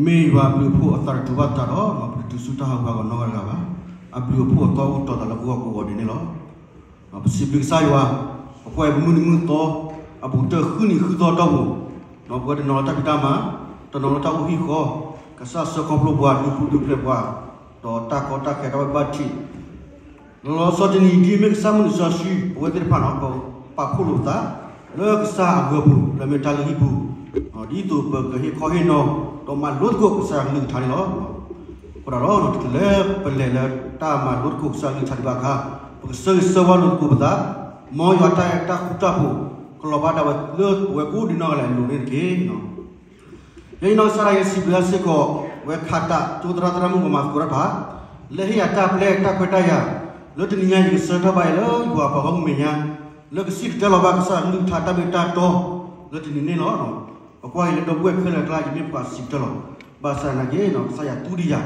မ့ၢ်ယွၤအဘျုးအဖှိၣ်အသးတတူာ်ဘၣ်တၢ်ဒီး ပတတုၤဆူတၢ်ဟးဂူာ်ဟးဂီၤနီတဂၤဘၣ်. အဘျုးအဖှိၣ်အသီအိၣ်တီသးလၢပဂီၢ်ကိးဂၤဒဲးန့ၣ်လီၤ. ပစံးဘျုးကစၢ်ယွၤ, ပကွၢ်ပမုၢ်နံၤမုၢ်သီ, အဘူးတၢၢ်ဃုနံၤဃုသီအတီၢ်ပူၤ, ပဝဲတနီၤလၢတၢ်ဖံးတၢ်မၤ, တနီၤလၢတၢ်အိၣ်ဟံၣ်ဃီ, ကစၢ်ဆှၢခီဖျိပှၤ ဒုးပူၤဒုးဖျဲးပှၤ, ဒီးတၢ်ကီတၢ်ခဲတၢ်ဝဲဘၣ်ထံး လီၤဆီတနံၤဒ်အမ့ၢ်ကစၢ်မုၢ်နံၤစီဆှံ ပဝဲသ့ၣ်တဖၣ်န့ၣ် ပပာ်ဖှိၣ်လိာ်ပသး လၢကစၢ်အဂၢၢ်ပူၤ လၢမ့ၢ်တၢ်လုၢ်ဟံၣ်ပူၤ, ဒ်သိးပကဟ့ၣ်ခီဟ့ၣ်နီၤ ဒီးမၤလိသကိးကစၢ်ယွၤကလုၢ်ကထါန့ၣ်လီၤ. အဃိဒီး လၢပလဲၤလၢတၢ်မၤလိသကိးကစၢ်ယွၤကလုၢ်ကထါဒံးဘၣ်အခါ, ပကဆၢဂ့ၤဆၢဝါလိာ်သကိးပသး, မ်ယွၤတၢ်အဲၣ်တၢ်ဃူတၢ်ဖိး ကလီၤဘၣ်ဒၣ်ဝဲလၢပဝဲကိးဒံးနီၢ်ဂၤလၢအလိၤန့ၣ်တက့ၢ်. ယဲယနီၢ်ကစၢ်ဒၣ်ယဲစံးဘျုးစ့ၢ်ကီး ဝဲခးတးကၠိသရၣ်သရၣ်မုၣ်ဂီၤမၤသကိးတၢ်တဖၣ်, လၢဟ့ၣ်ယၤတၢ်ပျဲတၢ်ခွဲးတၢ်ယာ်, လၢတနံၤညါယကဆၢထၢၣ်ဘၣ်အီၤလၢယွၤပှၤဂီၢ်မုၢ်မဲာ်ညါ, လၢကစံၣ်တဲၤတဲလီၤဘၣ်ကစၢ်ယွၤကလုၢ်ကထါတၢ်မ့ၢ်တၢ်တီ လၢတနံၤန့ၣ်လီၤ. ပကွၢ်အံၤလၢဒီပုၢ်ဝဲၢ်ခဲလၢာ်အကျါ ယမ့ၢ်ပှၤစံၣ်တဲၤတဲလီၤ, ဘၣ်ဆၣ်သနာ်က့ ကစၢ်ယွၤတူၢ်ဒံးယၤ,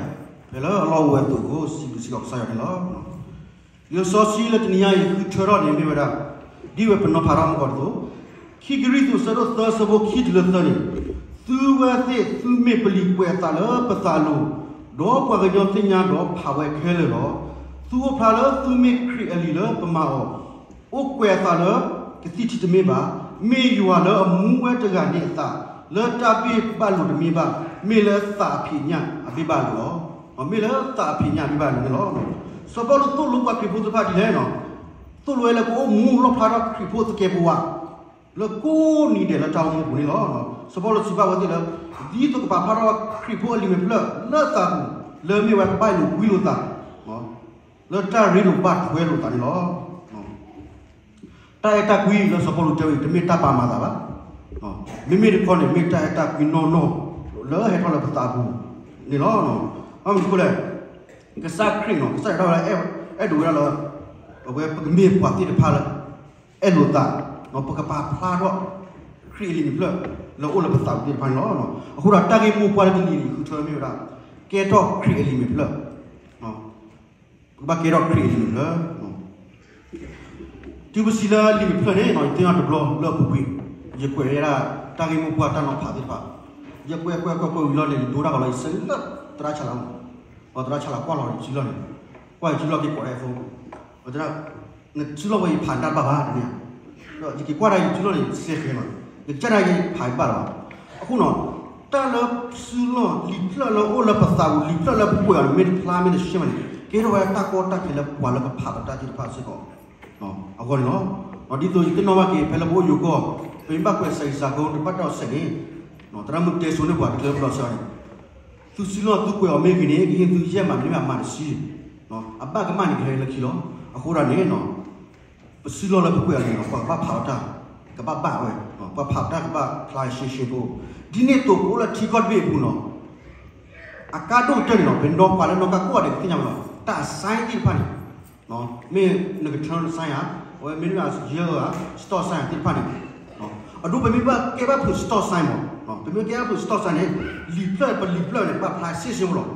ဖဲလၢအလီၢ်အိၣ်ဝဲအသိးအဃိ စံးဘျုးစ့ၢ်ကီးကစၢ်ယွၤန့ၣ်လီၤ. လံာ်စီဆှံလၢတနံၤညါအံၤ ဃုထၢထီၣ်န့ၣ်မ့ၢ်ဝဲဒၣ်, ဒ်ဝဲပနီၤဖးထီၣ်မုၢ်ကီၢ်တသိး, ခံကရံၣ်သူး အဆၢဒိၣ်သၢ အဆၢဖိခံတုၤလၢသၢန့ၣ်, သုဝဲသ့ၣ်သုမ့ၢ်ပလံာ်ကွဲးအသးလၢပသးအလိၤ, ဒီးပှၤကညီသ့ၣ်ညါဒီးဖးဝဲခဲလၢာ်လီၤ. သုအိၣ်ဖျါလၢသုမ့ၢ်ခရံာ်အလံၤလၢပမၤအီၤ, အိၣ်ကွဲးအသးလၢကသံၣ်ထံတမ့ၢ်ဘၣ်, မ့ၢ်ယွၤလၢအမူဝဲတဂၤန့ၣ်အသး, လၢတၢ်ဘ့ၣ်ဘၣ်လိာ်တမ့ၢ်ဘၣ်, မ့ၢ်လၢသးအဖံးအညၣ်အဘ့ၣ်ဘၣ်လိာ်လီၤ. မ့ၢ်လၢသးအဖံးအညၣ်အဘ့ၣ်ဘၣ်လိာ်န့ၣ်လီၤ. စီၤပီလူးသိၣ်လိပှၤခရံာ်ဖိသ့ၣ်တဖၣ်ဒ်လဲၣ်, သိၣ်လိဝဲလၢကအိၣ်မူလီၣ်ဖျါထီၣ်ခရံာ်ဖိသကဲးပဝး, လၢကိးနံၤဒဲးလၢတၢ်အိၣ်မူအပူၤန့ၣ်လီၤ. စီၤပီလူးစံးဘၣ်ဝဲသ့ၣ်လၢ ဒ်သိးကပာ်ဖျါထီၣ်ခရံာ်ဖိအလံာ်မဲာ်ဖျၢၣ်လၢသးပူၤ, လၢမ့ၢ်ဝဲကဘၣ်လိာ်ကွံလိာ်သး, လၢတၢ်ရ့လိာ်ဘၣ်ထွဲလိာ်သးန့ၣ်လီၤ. တၢ်အဲၣ်တၢ်ကွံလၢစီၤပီလူးတဲဝဲအံၤ တမ့ၢ်တၢ်ပာ်မၤသးဘၣ်. မ့မ့ၢ်တခီန့ၣ် မ့ၢ်တၢ်အဲၣ်တၢ်ကွံနီၢ်နီၢ် လၢဟဲထီၣ်လၢပသးပူၤန့ၣ်လီၤ. ဘၣ်မနုၤအဃိလဲၣ်, ကစၢ်ခရံာ်န့ၣ် ကစၢ်ယွၤဒၣ်ဝဲဒၣ် အဲၣ်ဒိးဝဲဒၣ်လၢ အဝဲပကမ့ၢ်ပှၤသ့ၣ်တဖၣ်လၢ အဲၣ်လိာ်သး, ပကပာ်ဖျါထီၣ် ခရံာ်အလံာ်မဲာ်ဖျၢၣ် လၢအိၣ်လၢပသးပူၤသ့ၣ်တဖၣ်န့ၣ်လီၤ. အဃိဒီးတၢ်ဂ့ၢ်မိၢ်ပှၢ်လၢတနံၤအံၤ ဃုထၢမ့ၢ်ဝဲဒၣ် ကဲထီၣ်ခရံာ်အလံာ်မဲာ်ဖျၢၣ်, ပကဘၣ်ကဲထီၣ်ခရံာ်အလံာ်မဲာ်ဖျၢၣ်. တုၤပစံးလၢလံာ်မဲာ်ဖျၢၣ်န့ၣ် ယသ့ၣ်နီၣ်တဘျီလၢအပူၤကွံာ်, ယကွဲးဝဲဒၣ် တၢ်ဂ့ၢ်မိၢ်ပှၢ်တၢ်နီၤဖးသ့ၣ်တဖၣ်, ယကွဲးကွဲးကွဲးကွဲးဝံၤလီၤန့ၣ် ယဒိတၢ်ဂီၤလီၤ ယဆၢလၢသရၣ်ဆါလၢ်, သရၣ်ဆါလၢ်ကွၢ်လီၤယစုလီၢ်န့ၣ်, ကွၢ်ယစုလီၢ်က့ၤကိးဒၣ်အသိး, နစုလီၢ်ဝဲယဖးတၢ်တဘၣ်ဘၣ်တန့ၣ်, ဒီးယက့ၤကွၢ်ဒၣ်ယစုလီၢ်န့ၣ် ယစဲဃဲၤလီၤ, ယကစၢ်ဒၣ်ယဖးတဘၣ်လီၤ. အဃိန့ၣ် တၢ်လၢစုလီၢ် လံာ်ဖျၢၣ်လၢအိၣ်လၢပသးပူၤ လံာ်ဖျၢၣ်လၢပကွဲးအီၤန့ၣ် မ့ၢ်တဖျါမ့ၢ်တဆှဲမးန့ၣ် ကဲထီၣ်ဝဲတၢ်ကီတၢ်ခဲလၢပှၤလၢကဖးပတၢ်သ့ၣ်တဖၣ်စ့ၢ်ကီး အဂီၢ်န့ၣ်လီၤ. ဒ်သိးယသ့ၣ်နီၣ်ဘၣ်က့ၤ ဖဲလၢပအိၣ်ယိၤကီၢ် ပမ့ၢ်ဘၣ်ကွဲးစဲးဂံၢ်စဲးဘါ တဘၣ်တၢ်အီၣ်စဲးန့ၣ် သရၣ်မုၣ်တဲဆိန့ၢ်ပှၤတချုးလီၤစ့ၢ်ကီးန့ၣ် သုစုလီၢ်သုကွဲးအီၤမ့ၢ်ဂ့ၤန့ၣ် ကဟ့ၣ်သုယဲၢ်မး မ့ၢ်ဘၣ်မၤတဆံ, အဘၣ်ကမၣ်န့ၣ် ကဟဲလၢခံလီၤ. အဃိဒၣ်န့ၣ် ပစုလီၢ်လၢပကွဲးအီၤန့ၣ် ပှၤကဘၣ်ဖးအီၤတၢ် ကဘၣ်ဘၣ်ဝဲ, ပှၤဖးအီၤတၢ်ကဘၣ်ဖျါရှဲရှဲဖိ, ဒ်န့ၣ်အသိးပအိၣ်လၢထံကီၢ်တဘ့ၣ်အပူၤန့ၣ် အကါဒိၣ်ကတၢၢ်န့ၣ်လီၤ. ပနီၤပှၤလၢနီၢ်ကါကိးဂၤဒဲးကသ့ၣ်ညါဝဲလီၤ. တၢ် sign သ့ၣ်တဖၣ်န့ၣ် မ့ၢ်နက turn sign ဧါ, အဝဲမ့ၢ်နက year ဧါ, stop sign သ့ၣ်တဖၣ်န့ၣ်, အဒိပမ့ၢ်ဘၣ်ကဲဘၣ်ဖုး stop sign မး, ပမ့ၢ်ကဲဘၣ်ဖုး stop sign န့ၣ် လံာ်ဖျၢၣ် ပလံာ်ဖျၢၣ်န့ၣ် ကဘၣ်ဖျါရှဲရှဲဖိလီၤ.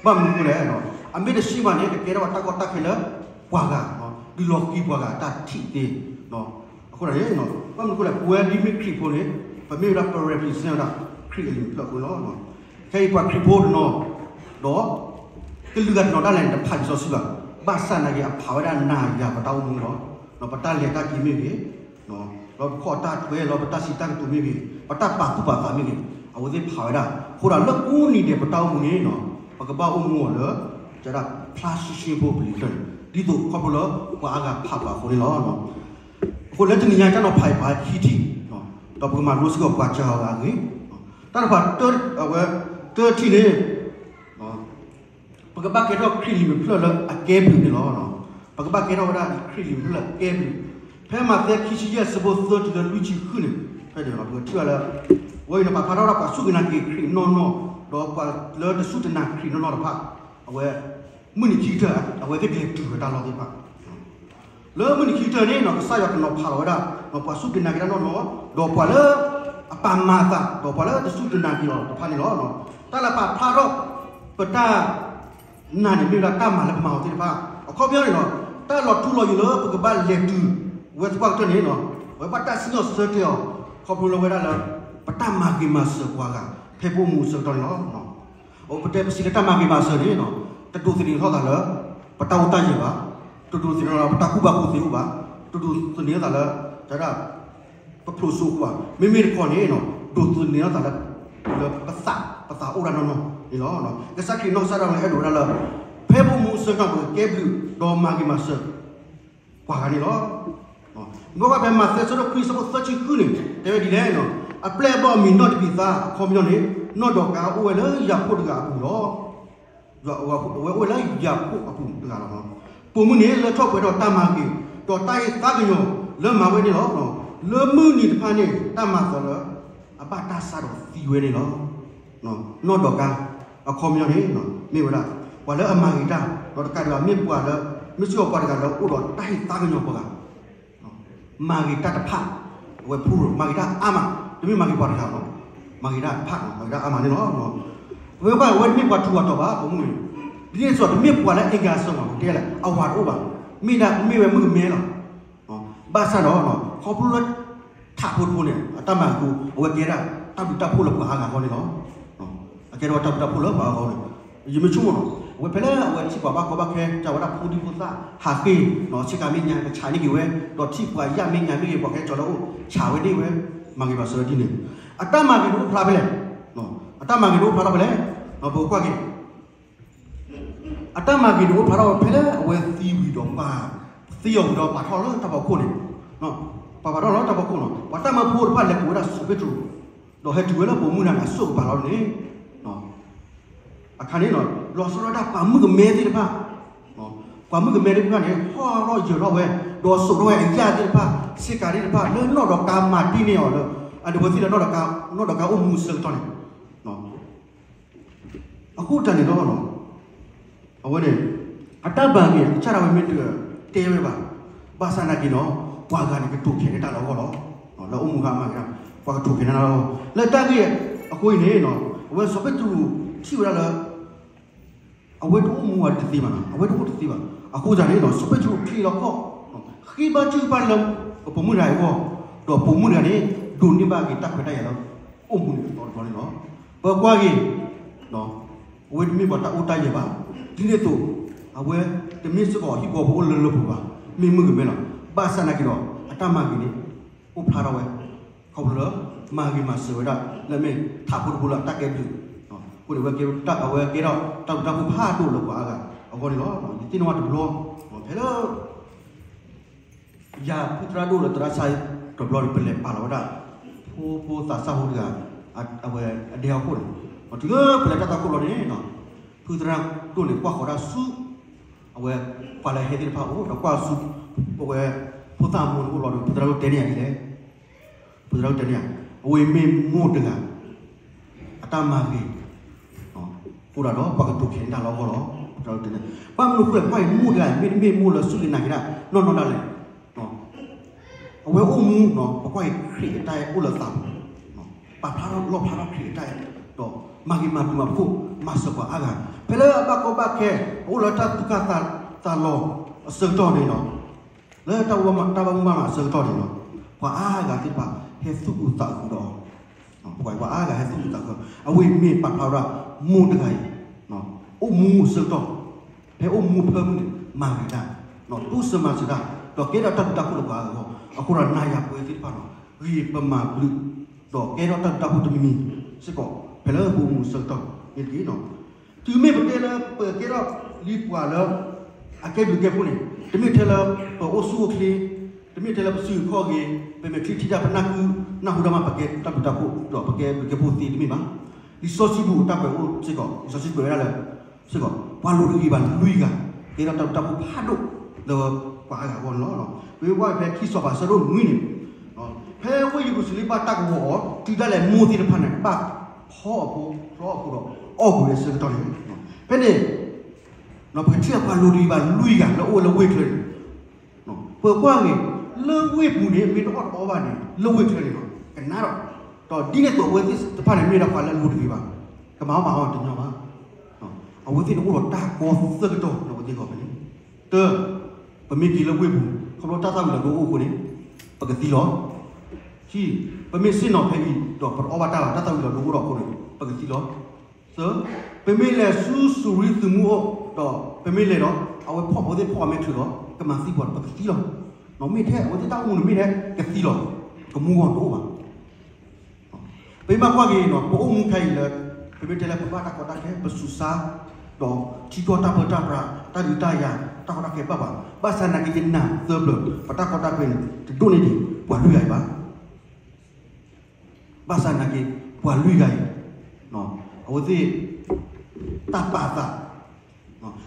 ဘၣ်မနုၤအဃိလဲၣ်, အမ့ၢ်တဆှဲမးန့ၣ် ကကဲထီၣ်ဝဲတၢ်ကီတၢ်ခဲလၢပှၤဂၤ, ဒုးလီၤဃံၤပှၤဂၤတၢ်ထံၣ်သ့. အဃိန့ၣ် ဘၣ်မနုၤအဃိလဲၣ်, ပဝဲဒ်မ့ၢ်ခရံာ်ဖိန့ၣ် ပမ့ၢ်ဝဲဒၣ်ပ represent ဝဲဒၣ် ခရံာ်အလံာ်ဖျၢၣ်အဃိန့ၣ်လီၤ. ခဲအံၤပှၤခရံာ်ဖိတနီၤ ဒီး ကလုာ်ဂၤတနီၤဒၣ်လဲာ်န့ၣ် တဖးလံာ်စီဆှံဘၣ်. ဘၣ်ဆၣ်သနာ်က့ အဖးဝဲဒၣ်နၤယၤပတၢ်အိၣ်မူလီၤ. ပတၢ်လဲၤတၢ်က့ၤမ့ၢ်ဂ့ၤ, ဒီးပခီၣ်တၢ်ထွဲလီၤ ပတၢ်စံးတၢ်ကတိၤမ့ၢ်ဂ့ၤ, ပတၢ်ပာ်သူၣ်ပာ်သးမ့ၢ်ဂ့ၤ, အဝဲသ့ၣ်ဖးဝဲဒၣ်. အဃိဒီးလၢကိးနံၤဒဲးပတၢ်အိၣ်မူန့ၣ် ပကဘၣ်အိၣ်မူအီၤလၢ ကဲဒၣ်ဖျါရှဲရှဲဖိပလံာ်ဖျၢၣ်န့ၣ် ဒ်သိးခီဖျိလၢပှၤအါဂၤဖးပှၤအဃိန့ၣ်လီၤ. အဃိလၢတနံၤညါတၢ်နီၤဖးအံၤပှၤခံထံၣ်, ဒီးပကမၤလိစ့ၢ်ကီးပှၤစှၤဂၤအဂ့ၢ်, တၢ်တဖၣ် အဝဲ တထံၣ်န့ၣ် ပကဘၣ်ကဲထီၣ်ခရံာ်လံာ်မဲာ်ဖျၢၣ်လၢအကဲဘျုးန့ၣ်လီၤ. ပကဘၣ်ကဲထီၣ်ဝဲဒၣ်ခရံာ်လံာ်မဲာ်ဖျၢၣ်လၢအကဲဘျုး, ဖဲမးသဲခံဆံယဲၢ်အဆၢဖိသၢတုၤလၢလွံၢ်ဆံဃုန့ၣ်, ဖဲန့ၣ်လီၤ ပကထံၣ်ဘၣ်လၢ အဝဲအံၤန့ၣ် ပာ်ဖျါထီၣ်ဝဲဒၣ်ပှၤစူၢ်က့ၤနာ်က့ၤခရံာ်နီၢ်နီၢ်, ဒီးပှၤလၢတစူၢ်တနာ်ခရံာ်နီၢ်နီၢ်တဖၣ်, အဝဲ မုၢ်နံၤခံကတၢၢ် အဝဲသ့ၣ်ကလဲၤတုၤဝဲတၢ်လီၢ်သ့ၣ်တဖၣ် လၢမုၢ်နံၤခံကတၢၢ်န့ၣ် ကစၢ်ယွၤကနီၤဖးလီၤဝဲဒၣ် ပှၤစူၢ်က့ၤနာ်က့ၤတၢ်နီၢ်နီၢ်, ဒီးပှၤလၢအပာ်မၤအသး ဒီးပှၤလၢတစူၢ်တနာ်က့ၤအီၤတဖၣ်န့ၣ်လီၤ. တၢ်လၢပာ်ဖျါထီၣ်ပတၢ်နာ်န့ၣ် မ့ၢ်ဝဲဒၣ်တၢ်မၤလၢပမၤအီၤသ့ၣ်တဖၣ်. အခီပညီန့ၣ်လီၤ, တၢ်လီၤထူလီၤယိာ်လၢပကဘၣ်လဲၤတုၤဝဲသပှၢ်ကတၢၢ်န့ၣ်လီၤ, အဝဲဘၣ်တၢ်စံၣ်ညီၣ်ဆၢတဲာ်အီၤ ခီဖျိလၢဝဲဒၣ်လၢ ပတၢ်မၤဂ့ၤမၤစၢၤပှၤဂၤ ဖဲပအိၣ်မူအဆၢကတီၢ်န့ၣ်လီၤ. ပတဲပစံးလၢတၢ်မၤဂ့ၤမၤစၢၤန့ၣ် တဒိးသန့ၤထီၣ်သးလၢ ပတၢ်အိၣ်တၢ်ယၢၤဘၣ်, တဒိးသန့ၤထီၣ်လၢပတၢ်ကူၣ်ဘၣ်ကူၣ်သ့အိၣ်ဘၣ်, တဒိးသန့ၤထီၣ်သးလၢ တၢ်ဒၣ် ပဖျိးစိအဃိဘၣ်, မ့မ့ၢ်တခီန့ၣ် ဒိးသန့ၤထီၣ်သးလၢ လၢပသး ပသးအိၣ်ဒၣ်နီၢ်နီၢ်န့ၣ်လီၤ. ကစၢ်ခရံာ်နီၢ်ကစၢ်ဒၣ်ဝဲအဲၣ်ဒိးဝဲဒၣ်လၢ ဖဲပအိၣ်မူအဆၢကတီၢ် ပကကဲဘျုးဒီးမၤဂ့ၤမၤစၢၤ ပှၤဂၤန့ၣ်လီၤ. မ့ၢ်ဘၣ်ဖဲမးသဲအဆၢဒိၣ်ခွံအဆၢဖိသၢဆံဃုန့ၣ် တဲဝဲဒ်လဲၣ်, အပျဲၢ်အဘီၣ်အမံၤနီၢ်တဘ့ၣ်သါအခီပညီန့ၣ် နီၢ်ဒီးကါအိၣ်ဝဲလၢယၤခိၣ်တဂၤအပူၤလီၤ. အဝဲအိၣ်ဝဲလၢယၤခိၣ်အပူၤတဂၤလီၤ. ပိာ်မုၣ်န့ၣ် လၢထီၣ်ပှဲၤထီၣ်တၢ်မၤဂ့ၤ ဒီးတၢ်ဟ့ၣ်သါကညီၤလၢမၤဝဲန့ၣ်လီၤ. လၢမုၢ်နံၤတဖၣ်န့ၣ် တၢ်မၤသးလၢ အဘၣ်တၢ်ဆါဒီးသံဝဲန့ၣ်လီၤ. နီၢ်ဒီးကါ အခီပညီန့ၣ် မ့ၢ်ဝဲဒၣ် ပှၤလၢအမၤဂ့ၤတၢ် ဒီးတကးဒံးဘၣ် မ့ၢ်ပှၤလၢ မ့ၢ်စ့ၢ်ကီးပှၤတဂၤလၢအိၣ်ဒီးတၢ်ဟ့ၣ်သါကညီၤပှၤဂၤ မၤဂ့ၤတၢ်တဖၣ် အဝဲဖူ မၤဂ့ၤတၢ်အါမး, တမ့ၢ်မၤဂ့ၤပှၤတဂၤလီၤ. မၤဂ့ၤတၢ်တဖၣ် မၤဂ့ၤတၢ်အါမးန့ၣ်လီၤ. အဝဲဘၣ် အဝဲတမ့ၢ်ပှၤထူးပှၤတီၤဘၣ် ပိာ်မုၣ်န့ၣ်, ဒ်န့ၣ်အသိးတမ့ၢ်ပှၤလၢအ့ၣ်ကၤစၢၤမး တဲလၢအဝၤတအိၣ်ဘၣ်, မ့ၢ်ဒၣ်မ့ၢ်ဝဲမုၣ်ကမဲလီၤ. ဘၣ်ဆၣ်ဒီး ခီဖျိလၢ ထးဖိတဖိန့ၣ် အတၢ်မၤအဃိ အဝဲကဲဒၣ်တၢ်ဘျုးတၢ်ဖှိၣ်လၢပှၤအါဂၤအဂီၢ်န့ၣ်လီၤ. အကဲထီၣ်ဝဲတၢ်ဘျုးတၢ်ဖှိၣ်လၢပှၤအါဂၤအဂီၢ်န့ၣ်, ယမ့ၢ်ဆိကမိၣ်နီၤ အဝဲဖဲလၢအဝဲထံၣ်ပှၤဘၣ်ကီဘၣ်ခဲ ကၢ်ဝဲဒၣ်ဖိဒံဖိသၣ် ဟးဃ့ ဆ့ကၤမ့ၢ်ညါ ကဆးန့ၢ်က့ၤဝဲ, ဒီးထံၣ်ပှၤယၣ်မ့ၢ်ညါမ့ၢ်ဂ့ၤ ပှၤကဲကၠီၤလၢအိၣ် ဆးဝဲန့ၢ်ဝဲ, မၤဂ့ၤမၤစၢၤဝဲဒ်န့ၣ်, အတၢ်မၤဂ့ၤန့ၣ်အိၣ်ဖျါဖဲလဲၣ်, အတၢ်မၤဂ့ၤန့ၣ်အိၣ်ဖျါထီၣ်ဖဲလဲၣ်, ပကကွၢ်က့ၤ အတၢ်မၤဂ့ၤန့ၣ်အိၣ်ဖျါထီၣ်ဝဲဖဲလၢအဝဲသံဝံၤဒီးပှၤ, သံအီၤဝံၤဒီးပာ်ထီၣ်လၢတၢ်ဖီခိၣ်န့ၣ်, ပာ်ဖျါထီၣ်လၢတၢ်ဖီခိၣ်န့ၣ် ပှၤတၢ်မၢဖိတဖၣ်လဲၤကိးဝဲဒၣ်စီၤပ့းတရူး, ဒီးဟဲတုၤဝဲလၢပိာ်မုၣ်တဂၤန့ၣ် အစိၣ်ကပၤလီၤန့ၣ်, အခါန့ၣ် လီၤဆီဒၣ်တၢ်ပှၤမုၣ်ကမဲသ့ၣ်တဖၣ်, ပှၤမုၣ်ကမဲသ့ၣ်တဖၣ်န့ၣ် ဟီၣ်ထီၣ်ယၢၤထီၣ်ဝဲ, ဒီးစိာ်ထီၣ်ဝဲအယၣ်သ့ၣ်တဖၣ် ဆ့ကၤသ့ၣ်တဖၣ် လၢနီၢ်ဒီးကါမၤတ့ၢ်န့ၢ်အီၤလၢ အဝဲသ့ၣ်လၢ နီၢ်ဒီးကါအိၣ်မူအဆၢကတီၢ်န့ၣ် အဃိတၢ်န့ၣ်လီၤ, အဝဲန့ၣ် အတၢ်ဘၣ်ဂ့ၤ အကစၢ်ဒၣ်ဝဲမ့ၢ်တတဲဝဲဘၣ်, ဘၣ်ဆၣ်နာ်က့ၤနီၤ ပှၤဂၤန့ၣ်ကတိၤခဲးန့ၢ်တၢ်လၢအဂီၢ်လီၤ, လၢအိၣ်မူဟါမၢ်က့ၤ ပှၤကတိၤခဲးန့ၢ်တၢ်လၢအဂီၢ်, လၢတၢ်ဂ့ၢ်အဃိအံၤန့ၣ် အဝဲစီၤပ့းတရူးထံၣ်ဝဲဒၣ်လၢ အဝဲတအိၣ်မူဝဲတသ့ဘၣ်နီၤ, အဝဲတအိၣ်တသ့ဘၣ်, အဃိသတးန့ၣ် စီၤပ့းတရူးချ့လီၤခီၣ်, ဃ့ဘါထုကဖၣ်လၢ ပပိာ်မုၣ်တဂၤအဂီၢ်, ဒီးပိာ်မုၣ်တဂၤန့ၣ် ဒိးန့ၢ်ဘၣ်က့ၤတၢ်ခွဲးတၢ်ယာ်လၢ အိၣ်မူန့ၣ်အသီတဘျီန့ၣ်လီၤ. ပကွၢ်က့ၤ အဝဲတမ့ၢ်ပှၤတၢ်အိၣ်တၢ်ယၢၤဘၣ်, ဒ်န့ၣ်အသိး အဝဲတမ့ၢ်စ့ၢ်ကီးဟံၣ်ဖိဃီဖိအိၣ်လၢလၢပှဲၤပှဲၤဘၣ်, မ့ၢ်မုၣ်ကမဲလီၤ. ဘၣ်ဆၣ်နာ်က့ၤဒီး အတၢ်မၤဂ့ၤန့ၣ် အိၣ်ဖျါထီၣ်ဝဲ ခီဖျိလၢ မၤဂ့ၤမၤစၢၤဝဲဒၣ် လၢအမ့ၢ်ထးဖိတဖိလၢအတၢ်ကဲဘျုး, အဃိန့ၣ် အဝဲကဲထီၣ်တၢ်ဘျုးတၢ်ဖှိၣ်ဖးဒိၣ်လၢပှၤအါဂၤအဂီၢ်န့ၣ်လီၤ. ယသ့ၣ်နီၣ်ဝဲတဘျီ ဖဲလၢ ယၤဖုသရၣ်ဒိၣ်လၢသရၣ်ဆါတဘျီန့ၣ် ပလဲၤပာ်လီၤဝဲဒၣ် ဖိဖိသးစၢ်ဖိတဂၤ အဝဲအဒဲဟီၣ်ခိၣ်န့ၣ်, တုၤလၢပလဲၤတၢ်သၣ်ခိၣ်လီၤန့ၣ် ဖုသရၣ်ဒိၣ်န့ၣ် ကွၢ်ဃီၤဒၣ်ဆူ အဝဲ ပှၤလၢဟဲသ့ၣ်တဖၣ်အိၣ် ဒီးကွၢ်ဆူ အဝဲ ဖိသၣ်မူန့ၣ်အိၣ်လီၤဒီး ဖုသရၣ်ဒိၣ်တဲန့ၢ်ယၤဒ်လဲၣ်, ဖုသရၣ်ဒိၣ်တဲန့ၢ်ယၤ အဝဲမ့ၢ်မိၢ်တဂၤ အတၢ်မၤဂ့ၤ ဃိဒၣ်ဒီး ပှၤကတိၤခဲးန့ၢ်တၢ်လၢအဂီၢ်လီၤ. ဘၣ်မနုၤအဃိလဲၣ် ပကွၢ်အံၤမိၢ်တဂၤအံၤ မ့တမ့ၢ်မိၢ်လၢစူၢ်က့ၤနာ်က့ၤတၢ်နီၢ်နီၢ်ဒၣ်လဲာ် အဝဲအိၣ်မူ ပကွၢ်အံၤခရံာ်အတၢ်အဲၣ်အိၣ်လၢသးပူၤ, ပာ်ဖျါထီၣ်လီၣ်ဖျါထီၣ်ခရံာ်အတၢ်အဲၣ် ဒီးမၤဂ့ၤမၤဒုးမၤဖှိၣ် မၤစၢၤပှၤအါဂၤ ဖဲလၢအဘၣ်ကီဘၣ်ခဲ အအိၣ်လၢတၢ်သူၣ်ကၢ်သးလီၤအဆၢကတီၢ်န့ၣ်လီၤ. လၢတၢ်ဘၣ်မူဘၣ်မးအဆၢကတီၢ်န့ၣ်လီၤ. ပှၤအါဂၤသ့ၣ်တဖၣ် ဟဲသူၣ်အုးသးအုးဒီး ပှၤအါဂၤဟဲသူၣ်အုးသးအုး, အဝဲမ့ၢ်ပာ်ဖျါဝဲဒၣ် မိၢ်တဂၤအံၤ အိၣ်မူအဆၢကတီၢ်, ဖဲအိၣ်မူဖၢမုၢ်န့ၣ် မၤဂ့ၤတၢ်, တိစၢၤမၤစၢၤတၢ်, ဒီးကဲထီၣ်တၢ်ဘျုးတၢ်ဖှိၣ်လၢပှၤအါဂၤအဂီၢ်, အဃိဒီးနၤယၤပဝဲသ့ၣ်တဖၣ်န့ၣ် ဂ့ၤပမၤဘျုး, ဒီးကဲထီၣ်တၢ်ဘျုးတၢ်ဖှိၣ်တမံၤမံၤစ့ၢ်ကီး ဖဲလၢပအိၣ်မူအဆၢကတီၢ်န့ၣ်တက့ၢ်. တုၤမ့ၢ်ပတဲလၢပကဲထီၣ်လံပှၤလၢ အကဲဘျုးကဲဖှိၣ်န့ၣ် တမ့ၢ်ထဲလၢပအိၣ်ဆူၣ်အိၣ်ချ့, တမ့ၢ်ထဲလၢပစုခီၣ်ဂ့ၤ, ပမဲာ်ချံထံတၢ် ပနၢ်ဟူနၢ်ဟူတၢ်မး ပကဲတၢ်ဘျုးတၢ်ဖှိၣ် ဒီးပကဲဘျုးကဲဖှိၣ်သ့တမ့ၢ်ဘၣ်. လံာ်စီဆှံပူၤတၢ်ကွဲးအိၣ်စ့ၢ်ကီး လံာ်စီဆှံကွဲးဝဲဒၣ်လၢ စ့ၢ်ကီး ပှၤလိၤတဂ့ၤဘၣ်လွံၢ်ဂၤ ကဲထီၣ်တၢ်ဘျုးတၢ်ဖှိၣ်ဖးဒိၣ်လၢပှၤအါဂၤအဂီၢ်န့ၣ်လီၤ. ပဝဲဖဲခံစီၤပၤဆၢဒိၣ်နွံန့ၣ် ဖဲဝ့ၢ်ယရူၤၡလ့ၣ်ဘၣ်တၢ်ကဝီၤအီၤ တုၤဒၣ်လဲာ်မိၢ်သ့ၣ်တဖၣ်န့ၣ် ဘၣ်ဖျီအီၣ်ဖိ ဖျီအီၣ်ဖိဒီး အီၣ်ကွံာ်ဝဲအဆၢကတီၢ်န့ၣ် ဖဲန့ၣ် ပကထံၣ်ပှၤလိၤတဂ့ၤဘၣ်လွံၢ်ဂၤလၢအအိၣ်ဝဲလၢဝ့ၢ်ချၢန့ၣ် ပကွၢ်က့ၤ လၢဝ့ၢ်ပူၤန့ၣ် မ့ၢ်တအီၣ်တအီဘၣ်န့ၣ် လၢဝ့ၢ်ချၢန့ၣ်လီၤ ကနၣ်ဒီး ဒီးဒ်န့ၣ်အသိးအဝဲသ့ၣ်တဖၣ်န့ၣ် မ့ၢ်ဒၣ်ပှၤလၢအလိၤတဂ့ၤဘၣ် ကမၤအီၣ်မၤအီတညီဘၣ် အဝဲသ့ၣ်န့ၣ်အိၣ်ဒီးတၢ်ကီသၢကတီၢ်လၢအဝဲသ့ၣ်အဂီၢ်ဖဲန့ၣ်, တၢ, ပမ့ၢ်က့ၤလၢဝ့ၢ်ပူၤ ခီဖျိတၢ်သၣ်ဝံၤလီၤဒိအိၣ်အဃိန့ၣ် ပကသံလီၤ. ခံ, ပမ့ၢ်ဆ့ၣ်နီၤဖဲအံၤ ဒီးပတအီၣ်ဘၣ်တၢ်လီၤ တၢ်သၣ်ဝံၤလီၤဒိအိၣ်ဒီးအဃိန့ၣ် ပကသံလီၤ. သၢ, ပမ့ၢ်လဲၤဆူစူၤရံသုးမုၢ်အိၣ်ဒီး ပမ့ၢ်လဲၤဒီး အဝဲဖီၣ်အဝဲသ့ၣ်ဖီၣ်အမဲာ်ချံးဒီး ကမၤသံပှၤဒီး ပကသံလီၤ. မ့ၢ်ထဲအဝဲသ့ၣ်တၢ်အိၣ်မူန့ၣ် မ့ၢ်ထဲကသံလီၤ, ကမူဂီၢ်တအိၣ်ဘၣ်. ပမ့ၢ်ဘၣ်ကွၢ်က့ၤ ပအိၣ်မူခဲအံၤလၢ ပမ့ၢ်တဲလၢပဘၣ်တၢ်ကီတၢ်ခဲ ပစူးစါ ဒီးထံကီၢ်တၢ်ပၢတၢ်ပြး တၢ်ဒုးတၢ်ယၤ တၢ်ကီတၢ်ခဲဘၣ်ဘၣ်. ဘၣ်ဆၣ်နာ်က့ ယနာ်သၢပျၢၤ ပတၢ်ကီတၢ်ခဲန့ၣ် တဒိၣ်န့ၢ်ဒံးပှၤလွံၢ်ဂၤအံၤဘၣ်. ဘၣ်ဆၣ်နာ်က့ ပှၤလွံၢ်ဂၤအံၤ အဝဲသ့ၣ် တၢ်ပာ်သး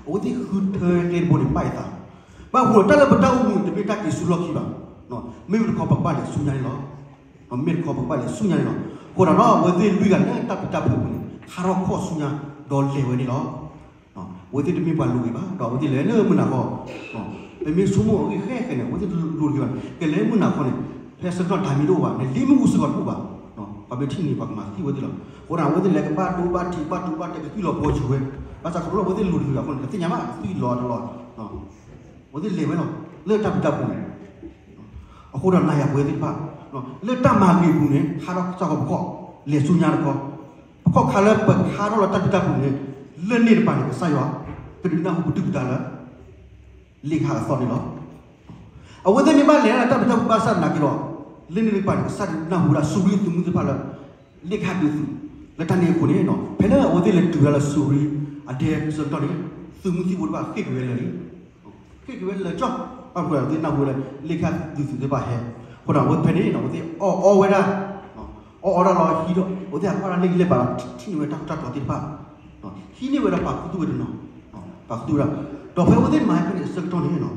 အဝဲသ့ၣ်ဃုထၢကျဲတဘိန့ၣ် ပာ်အသး, ဘၣ်ဃိဒီးတၢ်လၢပတၢ်အိၣ်မူန့ၣ် တမ့ၢ်တၢ်က့ၤဆူလီၢ်ခံဘၣ်. မ့ၢ်တခီပကဘၣ်လဲၤဆူညါန့ၣ်လီၤ. မ့ၢ်တခီပကဘၣ်လဲၤဆူညါန့ၣ်လီၤ. အဃိဒီး အဝဲသ့ၣ်လွံၢ်ဂၤလၢတၢ်ပျံၤတၢ်ဖုးအပူၤန့ၣ် ဟးထီၣ်ခီၣ်ဆူညါ ဒီးလဲၤဝဲန့ၣ်လီၤ. အဝဲသ့ၣ်တမ့ၢ်ပှၤလိၤဂ့ၤဘၣ် ဒီးအဝဲသ့ၣ်လဲၤလၢမုၢ်နၤခီ, ပမ့ၢ်ဆိကမိၣ်အဂ့ၢ်ဃဲဃဲန့ၣ် အဝဲသ့ၣ်တလိၤတဂ့ၤဘၣ်. ကလဲၤမုၢ်နၤခီန့ၣ် ဖဲဆၢကတီၢ်တၢ်မံၤတအိၣ်ဘၣ် နလံမ့ၣ်အူစ့ၢ်ကီးတအိၣ်ဘၣ်, ပှၤမ့ၢ်ထံၣ်န့ၣ် ပှၤကမၤသံဝဲသ့ၣ်လီၤ. အဃိဒီး အဝဲသ့ၣ်လဲၤကဘၣ်ဒိဘၣ်ထံး ဘၣ်ဒိဘၣ်ထံး ကသွံၣ်လီၤပှီၤယုာ်ဝဲ, ဘၣ်ဆၣ်ခီဖျိလၢအဝဲသ့ၣ်လိၤတဂ့ၤဘၣ်အဃိန့ၣ် တသ့ၣ်ညါဘၣ် သွံၣ်လီၤတလီၤ, အဝဲသ့ၣ်လဲၤဝဲလီၤ လၢတၢ်ပျံၤတၢ်ဖုးန့ၣ် အဃိဒီးနၤယၤပဝဲသ့ၣ်တဖၣ် လၢတၢ်မၤဂ့ၤအပူၤန့ၣ် ဟးထီၣ်ကစၢ်ဃီပခီၣ် လဲၤဆူညါတခီ, ပခီၣ်ခါလၢပဟးထီၣ်လၢတၢ်ပျံၤတၢ်ဖုးန့ၣ် လၢန့ၣ်တပၤန့ၣ် ကစၢ်ယွၤ ကဒုးနၢ်ဟူပတုာ်ပတၢ်လၢ လ့ၣ်ကဟၣ်အသီန့ၣ်လီၤ. အဝဲသ့ၣ်မ့ၢ်ဘၣ်လဲၤလၢတၢ်ပျံၤတၢ်ဖုးဘၣ်ဆၣ်နာ်က့ဒီး လၢန့ၣ်တပၤန့ၣ် ကစၢ်ဒုးနၢ်ဟူဝဲဒၣ် စူၤရံသုးမုၢ်သ့ၣ်တဖၣ်လၢ လ့ၣ်ကဟၣ်ဒုးသုး လၢတၢ်န့ၣ်အဃိန့ၣ် ဖဲလၢအဝဲသ့ၣ်လဲၤတုၤဝဲဒၣ်လၢစူၤရံအဒဲဆၢကတီၢ်န့ၣ် သုးမုၢ်သံၣ်ဘိတဖၣ်ဃ့ၢ်က့ၤဝဲလၢာ်လံ ဃ့ၢ်က့ၤဝဲလၢာ်ကၠီ, ဘၣ်မနုၤအဃိလဲၣ် အဝဲသ့ၣ်နၢ်ဟူဝဲလၢ လ့ၣ်ကဟၣ်ဒုးသုးသ့ၣ်တဖၣ်ဟဲ, အဃိဒီးအဝဲဖဲန့ၣ် အဝဲသ့ၣ်အီၣ်အီဝဲဒၣ်, အီၣ်အီဒၣ်လီၤဟံးဒီး အဝဲသ့ၣ်အကွၢ်ဒၣ်လၢကလဲၤဘၣ်ဒီး ထံၣ်န့ၢ်ဝဲတၢ်ထူးတၢ်တီၤသ့ၣ်တဖၣ်, ဟံးန့ၢ်ဝဲဒီးပာ်ခူသူၣ်ဝဲတနီၤ, ပာ်ခူသူၣ်ဝဲဒၣ်, ဒီးဖဲအဝဲသ့ၣ်မၤဖဲန့ၣ်အဆၢကတီၢ်န့ၣ်,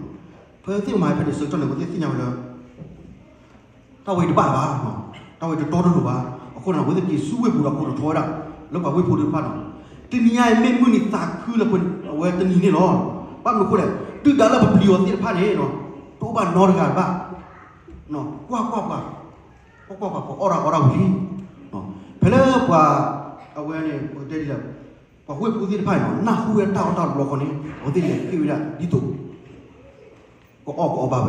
ဖဲအဝဲသ့ၣ်မၤဖဲန့ၣ်အဆၢကတီၢ်န့ၣ် အဝဲသ့ၣ်သ့ၣ်ညါဝဲလၢ တၢ်ဝဲတဘၣ်ဘၣ်, တၢ်ဝဲတတီတလိၤဘၣ်, အဃိန့ၣ် အဝဲသ့ၣ်က့ၤဆူဝ့ၢ်ပူၤဒီးကိးထီၣ်ထီဝဲဒၣ် လၢပှၤဝ့ၢ်ဖိသ့ၣ်တဖၣ်န့ၣ်, တနံၤညါအံၤမ့ၢ်မုၢ်နံၤသးခုလၢအဝဲတနံၤန့ၣ်လီၤ, ဘၣ်မနုၤအဃိလဲၣ် ဒုၣ်ဒါလၢပပျံၤအီၤသ့ၣ်တဖၣ်န့ၣ် တအိၣ်ဘၣ်နီတဂၤဘၣ်, ကွၢ်ကွၢ်ပှၤ, ကွၢ်ကွၢ်ပှၤ ပှၤအီၣ်တၢ်အီတၢ်ဝံၤလံ, ဖဲလၢပှၤ, အဝဲန့ၣ် ပကတဲဒ်လဲၣ်, ပှၤဝ့ၢ်ဖိသ့ၣ်တဖၣ်န့ၣ် နၢ်ဟူဝဲတၢ်အီၣ်တၢ်အီတဘျီဃီန့ၣ် အဝဲသ့ၣ်လဲၤဃ့ၢ်ဝဲဒၣ်ဒ်သိး ကအီၣ်ကအီဘၣ်ဝဲအဂီၢ်န့ၣ်လီၤ. ပကွၢ်က့ၤ